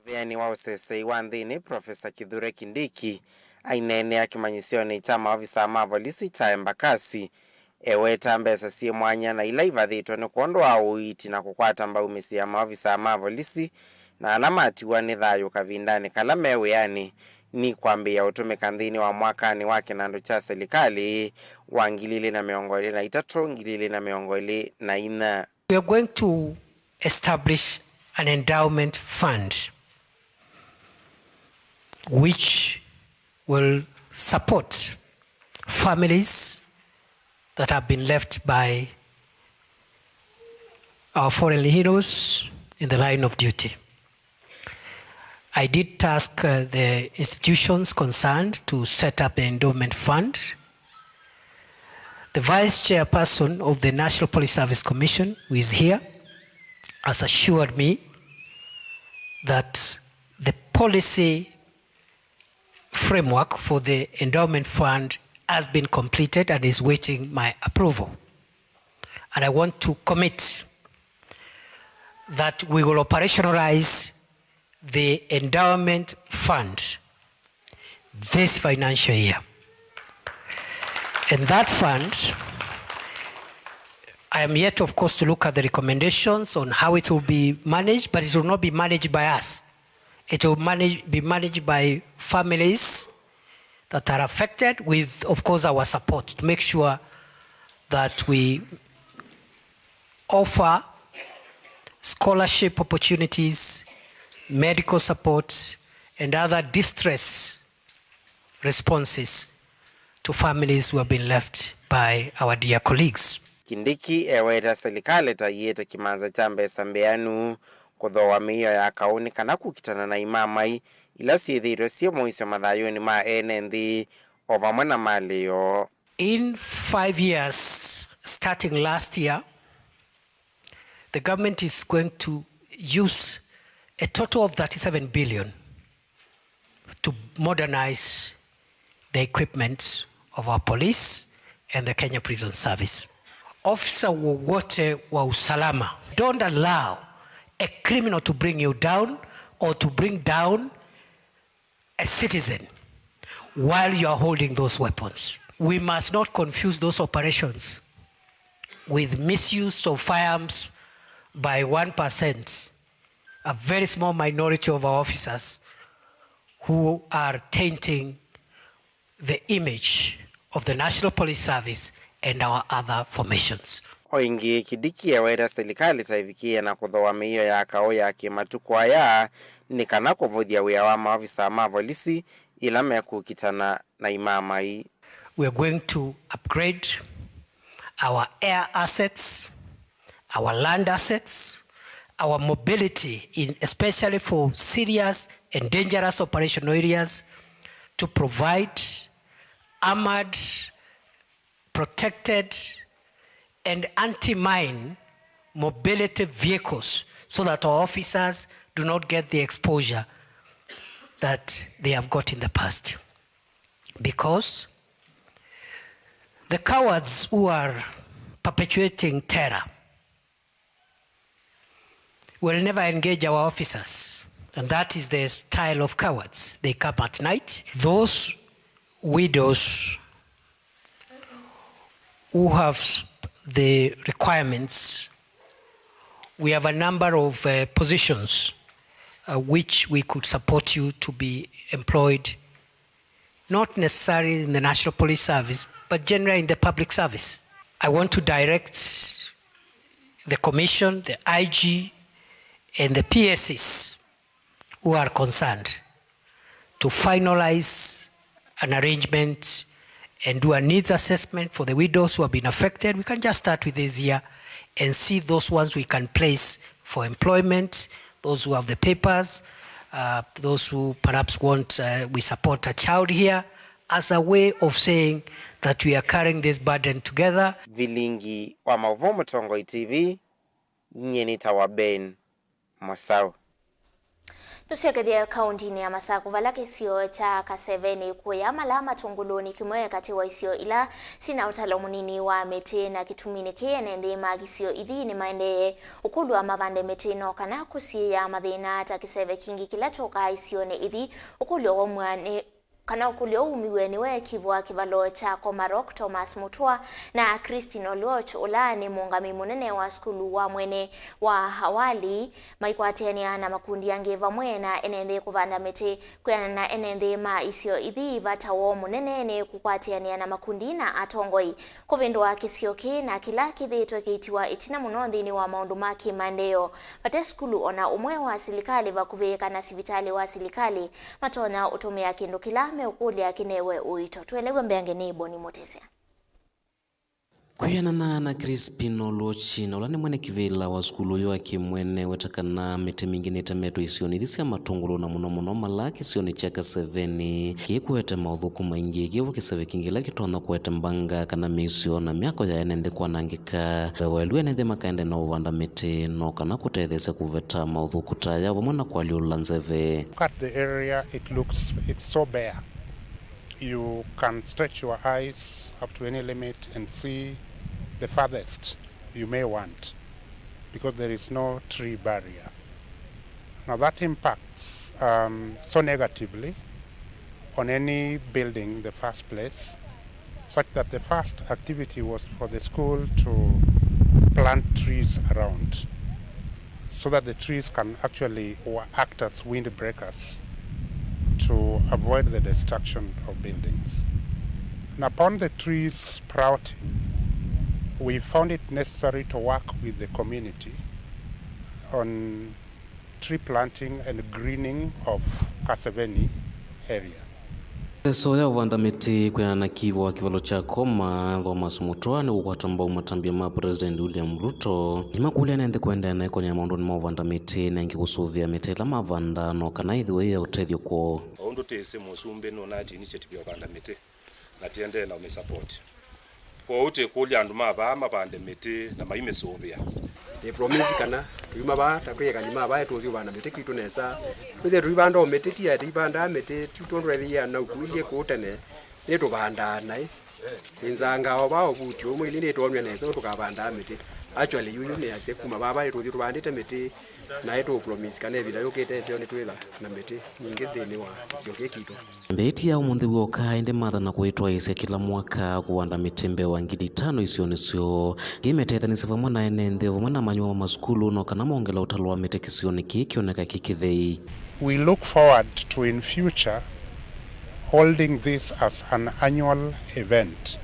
Mũveani wa ũsesei wa nthĩnĩ, Profesa Kithure Kindiki, aineenea kĩmanyĩsyonĩ kya maovisa ma volisi kya Embakasi, eweta mbesa syĩ mwanya na ila ivathĩtwe nĩ kwondũ wa ũiiti na kũkwata mbau mĩsyĩ ya maovisa ma volisi na ala matiwa nĩ thayũ kavindanĩ kala me wĩanĩ, nikwambĩĩa ũtũmĩka nthĩnĩ wa mwakanĩ wa kĩnandũ kya silikalĩ wa ngili ilĩ na mĩongo ĩlĩ na itatũ, ngili ilĩ na mĩongo ĩlĩ na inya. We are going to establish an endowment fund which will support families that have been left by our fallen heroes in the line of duty. I did task, uh, the institutions concerned to set up the endowment fund. The vice chairperson of the National Police Service Commission, who is here, has assured me that the policy framework for the endowment fund has been completed and is waiting my approval. And I want to commit that we will operationalize the endowment fund this financial year. And that fund, I am yet, of course, to look at the recommendations on how it will be managed, but it will not be managed by us. It will manage, be managed by families that are affected, with, of course, our support to make sure that we offer scholarship opportunities, medical support, and other distress responses to families who have been left by our dear colleagues. Kindiki eweta silikalĩ ta ĩyĩte kĩmanza kya mbesa mbĩanu kũthooa mĩio ya kaũ nĩ kana kũkitana na imamai ila syĩthĩĩtwe syĩ mũisyo mathayũnĩ ma ene nthĩ o vamwe na malĩ yoo. In five years, starting last year, the government is going to use a total of thirty-seven billion to modernize the equipment of our police and the Kenya Prison Service. Officer wowote wa usalama, don't allow a criminal to bring you down or to bring down a citizen while you are holding those weapons. We must not confuse those operations with misuse of firearms by one percent, a very small minority of our officers who are tainting the image of the National Police Service and our other formations. O ĩngĩ, Kindiki eweta silikalĩ ta ĩvikĩĩe na kũthooa mĩio ya kaũ ya kĩmatukũ aya nĩ kana kũvũthya wĩa wa maovisa ma volisi ĩla mekũkitana na imamai. We are going to upgrade our air assets, our land assets, our mobility, in, especially for serious and dangerous operational areas, to provide armored, protected, and anti-mine mobility vehicles so that our officers do not get the exposure that they have got in the past. Because the cowards who are perpetuating terror will never engage our officers. And that is the style of cowards. They come at night. Those widows who have the requirements, we have a number of, uh, positions, uh, which we could support you to be employed, not necessarily in the National Police Service, but generally in the public service. I want to direct the Commission, the I G, and the P S Cs who are concerned to finalize an arrangement and do a needs assessment for the widows who have been affected. We can just start with this year and see those ones we can place for employment, those who have the papers, uh, those who perhaps want, uh, we support a child here, as a way of saying that we are carrying this burden together. Vilingi wa Maũvoo Mũtongoi T V, nyie nĩtawa Ben Mosau. Tũsyokethye kaũntĩnĩ ya Masakũ, vala kĩsio kya Kaseveni kũya mala matũngũlũnĩ, kĩmwe katĩ wa isio ila syĩna ũtalo mũnini wa mĩtĩ, na kĩtuminĩ kĩĩ ene nthĩ ma kĩsio ithi nĩmaendee ũkũlw'a mavande mĩtĩ no kana kũsiĩĩa mathĩna ta kĩseve kingĩ kĩla kyokaa isionĩ ithi ũkũlw'a waumw'a nĩ Kana ũkũlyo ũu wumiw'e nĩwe kivu wa kĩvalo kya Komarok, Thomas Mutua, na Christine Oluoch, ũla nĩ mũũngamĩi mũnene wa sukulu wa mwene wa awali, maikwatĩanĩa na makundi angĩ vamwe na ene nthĩ kũvanda mĩtĩ. Kwĩanana na ene nthĩ ma isio ithi, vata woo mũnene nĩ kũkwatĩanĩa na makundi na atongoi. Kũvĩndũa kĩsio kĩĩ na kĩla kĩthĩĩtwe kĩitiwa ĩtina mũno nthĩnĩ wa maũndũ ma kĩmaendeeo. Vate sukulu o na ũmwe wa silikalĩ vakuvĩ kana sivitalĩ wa silikalĩ, matonya ũtũmĩa kĩndũ kĩla meũkũlya kĩnewe ũito. Tũelew'e mbeange nĩ Boni Mũtĩsya. Kwĩanana na Crispin Oluochi, na ũla nĩ mwene kĩvĩla wa sukulu ũyũ wa kĩmwene, weta kana mĩtĩ mingĩ nĩtemetwe isionĩ ithi sya matũngũlũ, na mũno mũno mala kĩsionĩ kya Kaseveni, kĩĩ kũete maũthũku maingĩ, kĩvo kĩseve kĩngĩ kĩla kĩtonya kũete mbanga kana mĩisyo na myako ya ene nthĩ kwanangĩka. Ve waĩlu ene nthĩ makaende na ũvanda mĩtĩ no kana kũtetheesya kũveta maũthũku ta aya vamwe na kũalyũlũla nzeve. Look at the area, it looks, it's so bare. You can stretch your eyes up to any limit and see the farthest you may want, because there is no tree barrier. Now that impacts, um, so negatively on any building in the first place, such that the first activity was for the school to plant trees around, so that the trees can actually wa-, act as windbreakers to avoid the destruction of buildings. And upon the trees sprouting, we found it necessary to work with the community on tree planting and greening of Kaseveni area. Ndeto ya ũvanda mĩtĩ kwĩana na kivu wa kĩvalo kya Koma, Thomas Mutua, nĩ kũkwata mbau matambya ma President William Ruto, nĩmakũlya ene nthĩ kũendeea na ĩkonya ya maũndũnĩ ma ũvanda mĩtĩ, na ĩngĩ kũsũvĩa mĩtĩ ĩla mavanda no kana ĩthĩwe yĩ ya ũtethyo kwoo. O ũndũ twĩsĩ, mũsumbĩ nũnati initiative ya ũvanda mĩtĩ, na tĩendee na ũmĩsupport. Kwoou twĩkũlya andũ ma vaa mavande mĩtĩ na maimĩsũvĩa. Nĩ promise kana tũyuma vaa, ta kwĩ ekali ma vaa, tũthi ũvanda mĩtĩ kwitũ nesa. Twĩthĩe tũivanda o mĩtĩ, ti atĩ ivandaa mĩtĩ, ti tondũ ethĩie na ũkuilyĩ kũu tene, nĩ tũvandaa naĩ. Twĩnzangaa o vaa ũvuti ũmwe, ili nĩtwonw'a nesa ũndũ tũkavandaa mĩtĩ. Actually, yuyu nĩ asya kuma vaa, vaa nĩtũthi tũvandĩte mĩtĩ, naĩ tũũpromise kana ĩvinda yũkĩte ĩseo nĩtwĩtha na mĩtĩ mingĩ nthĩnĩ wa kĩsio kĩĩ kitũ. Mbee ti ya ũmũnthĩ w'oka, ĩndĩ matha na kwĩtwaĩĩsya kĩla mwaka kũvanda mĩtĩ mbee wa ngili itano isionĩ syoo. Kĩĩ metethanĩsye vamwe na ene nthĩ, vamwe na amanyĩw'a ma masukulu, no kana mongela ũtalo wa mĩtĩ kĩsionĩ kĩĩ kĩoneka kĩ kĩthei. We look forward to, in future, holding this as an annual event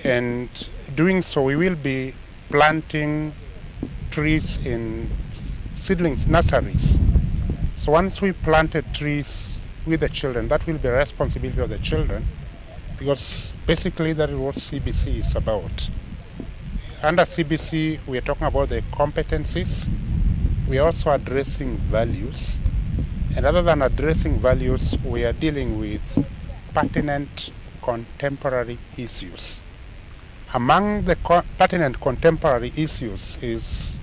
and doing so, we will be planting trees in seedlings, nurseries. So once we planted trees with the children, that will be a responsibility of the children, because basically that is what C B C is about. Under C B C, we are talking about the competencies. We are also addressing values. And other than addressing values, we are dealing with pertinent contemporary issues. Among the co-, pertinent contemporary issues is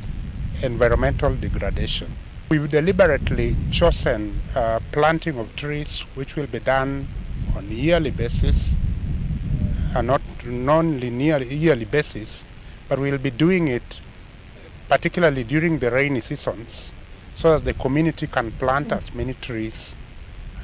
environmental degradation. We've deliberately chosen, uh, planting of trees which will be done on a yearly basis, and not non-linear yearly basis, but we'll be doing it particularly during the rainy seasons, so that the community can plant as many trees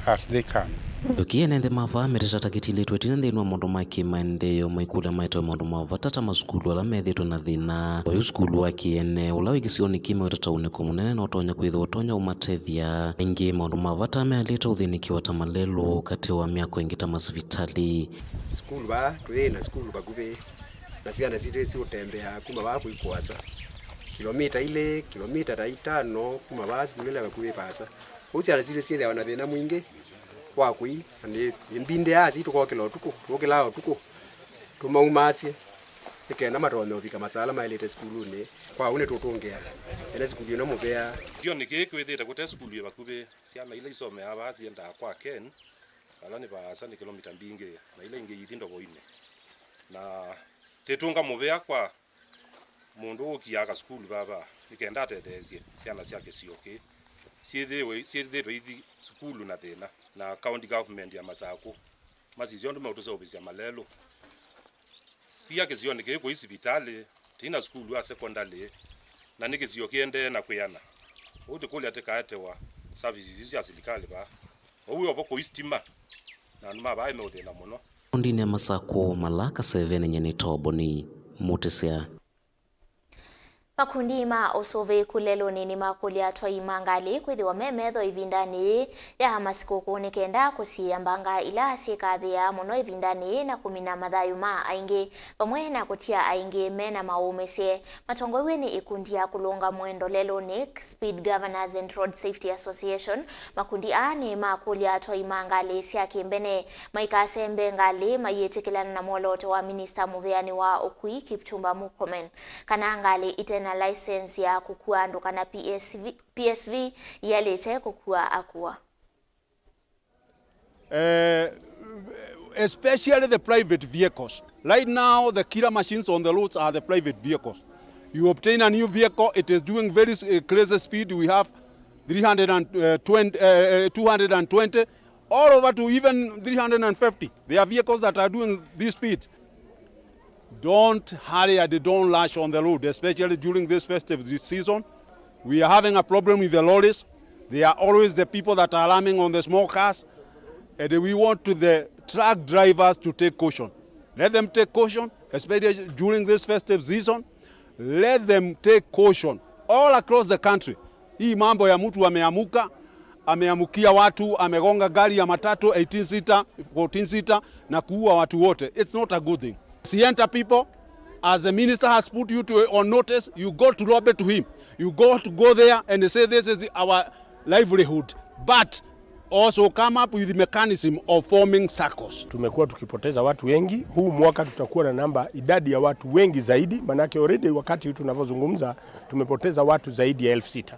as they can. Ndoki ene nthĩ ma vaa mĩtĩ ta kĩtilĩtwe ĩtina nthĩnĩ wa maũndũ ma kĩmaendeeo, maikũlya maetawe maũndũ ma vata ta masukulu ala methĩĩtwe na thĩna. Oyu sukulu wa kĩene ũla wĩ kĩsionĩ kĩĩ meũtata ũnĩko mũnene no ũtonya kwĩthĩwa ũtonya ũmatethya. Ĩngĩ maũndũ ma vata mealĩte ũthĩnĩkĩwa ta malelũ katĩ wa myako ĩngĩ ta masivitalĩ. Sukulu vaa, twĩ na sukulu vakuvĩ. Na syana sitũ syũtembea kuma vaa kwĩ kũasa, kilomita ilĩ, kilomita ta itano kuma vaa sukulu ĩla vakuvĩ vaasa. Ũu syana sitũ syĩthĩawa na thĩna mwingĩ wa kũi, na nĩ, nĩmbindĩaa si tũkokĩla ũtukũ, tũkĩlaa ũtukũ tũmaumasye, nĩ kenda matonye ũvika masaa ala maĩlĩte sukulunĩ. Kwa ũu nĩtũtũngĩa ene sukulu ĩno mũvea. Kĩsionĩ kĩĩ kwĩthĩĩte kũte sukulu ĩ vakuvĩ, syana ila isomeaa vaa siendaa kwa Ken, vala nĩ vaasa nĩ kilomita mbingĩ, na ila ingĩ ithi ndovoinĩ. Na tĩtũnga mũvea kwa mũndũ ũkiaa kasukulu vava, nĩ kenda atetheesye syana sya kĩsio kĩĩ syĩthĩwe, syĩthĩĩtwe ithi sukulu na thĩna, na county government ya Masakũ masisya ũndũ meũtũseũvĩsya malelũ. Kwia kĩsionĩ kĩĩ kũi sivitalĩ, tĩi na sukulu wa sekondalĩ, na nĩ kĩsio kĩendee na kwĩana. Ũu tĩkũlya tĩkaetewa services isu sya silikalĩ vaa. Ũu wĩ ovo kũi sitima, Na andũ ma vaa meũthĩna mũno. Maũndũnĩ ya Masakũ, Malaka Seven, nyie nĩ Toboni Mũtĩsya. Makundi ma ũsũvĩĩku lelũnĩ nĩmakũlya atwai ma ngalĩ kwĩthĩwa me metho ĩvindanĩ yĩĩ ya masikũkũ nĩ kenda kũsiĩĩa mbanga ila syĩkathĩĩaa mũno ĩvindanĩ yĩĩ na kũmina mathayũ ma aingĩ, vamwe na kũtia aingĩ me na maũmĩsye. Matongoew'e nĩ ĩkundi ya kũlũnga mũendo lelũnĩ, Speed Governors and Road Safety Association, makundi aa nĩmakũlya atwai ma ngalĩ sya kĩmbene maikasembe ngalĩ mayĩtĩkĩlana na mwolooto wa minista mũvĩanĩ wa ũkui, Kipchumba Murkomen, kana ngalĩ ite na license ya kũkua andũ kana P S V, P S V ĩalĩte kũkua akua. Uh, especially the private vehicles. Right now, the killer machines on the roads are the private vehicles. You obtain a new vehicle, it is doing very, uh, crazy speed. We have three hundred and twenty, uh, uh, two hundred and twenty, all over to even three hundred and fifty. There are vehicles that are doing this speed. Don't hurry and don't rush on the road, especially during this festive season. We are having a problem with the lorries. They are always the people that are ramming on the small cars. And we want to the truck drivers to take caution. Let them take caution, especially during this festive season. Let them take caution all across the country. Hii mambo ya mtu ameamuka, ameamukia watu, amegonga gari ya matatu eighteen seater, fourteen seater na kuua watu wote. It's not a good thing. Sienta people, as the minister has put you to, on notice, you go to lobby to him. You go to go there and say, "This is our livelihood." But also come up with the mechanism of forming saccos. Tumekuwa tukipoteza watu wengi. Huu mwaka tutakuwa na namba, idadi ya watu wengi zaidi, manake already wakati huu tunavyozungumza tumepoteza watu zaidi ya elfu sita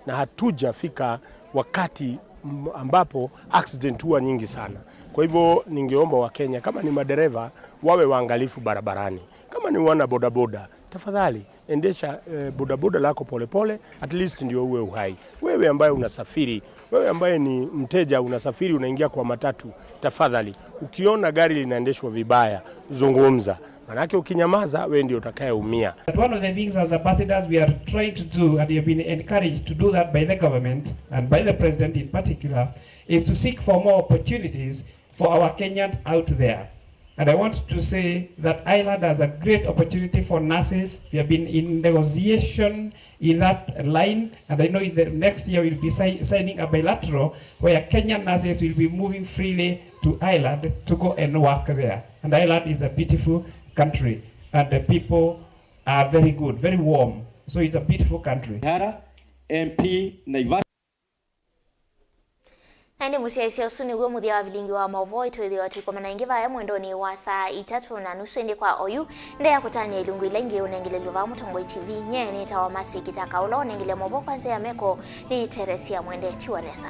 na hatujafika wakati m-, ambapo accident huwa nyingi sana. Kwa hivyo ningeomba Wakenya, kama ni madereva, wawe waangalifu barabarani. Kama ni wana bodaboda, tafadhali endesha, eh, bodaboda lako polepole, at least ndio uwe uhai. Wewe ambaye unasafiri, wewe ambaye ni mteja unasafiri, unaingia kwa matatu, tafadhali, ukiona gari linaendeshwa vibaya, zungumza. Manake ukinyamaza, wewe ndio utakayeumia. But one of the things as ambassadors we are trying to do, and we have been encouraged to do that by the government and by the president in particular, is to seek for more opportunities for our Kenyans out there. And I want to say that Ireland has a great opportunity for nurses. We have been in negotiation in that line, and I know in the next year we'll be si-, signing a bilateral where Kenyan nurses will be moving freely to Ireland to go and work there. And Ireland is a beautiful country, and the people are very good, very warm. So it's a beautiful country. Hara, M P Naivasha. Na ĩndĩ mũsyaĩĩsya, ũsu nĩw'o mũthya wa vilingi wa maũvoo. Ĩtwĩthĩwa tũikomana ĩngĩ vaya mwendonĩ wa saa itatũ na nusu. Ĩndĩ kwa oyu, ndeea kũtany'a ilungu ila ingĩ ũnengelelw'a vaa Mũtongoi T V. Nyie nĩtawa Mercy Kitaka, ũla ũnengele maũvoo kwa nzĩa ya meko nĩ Teresia Mwende. Tiwa nesa.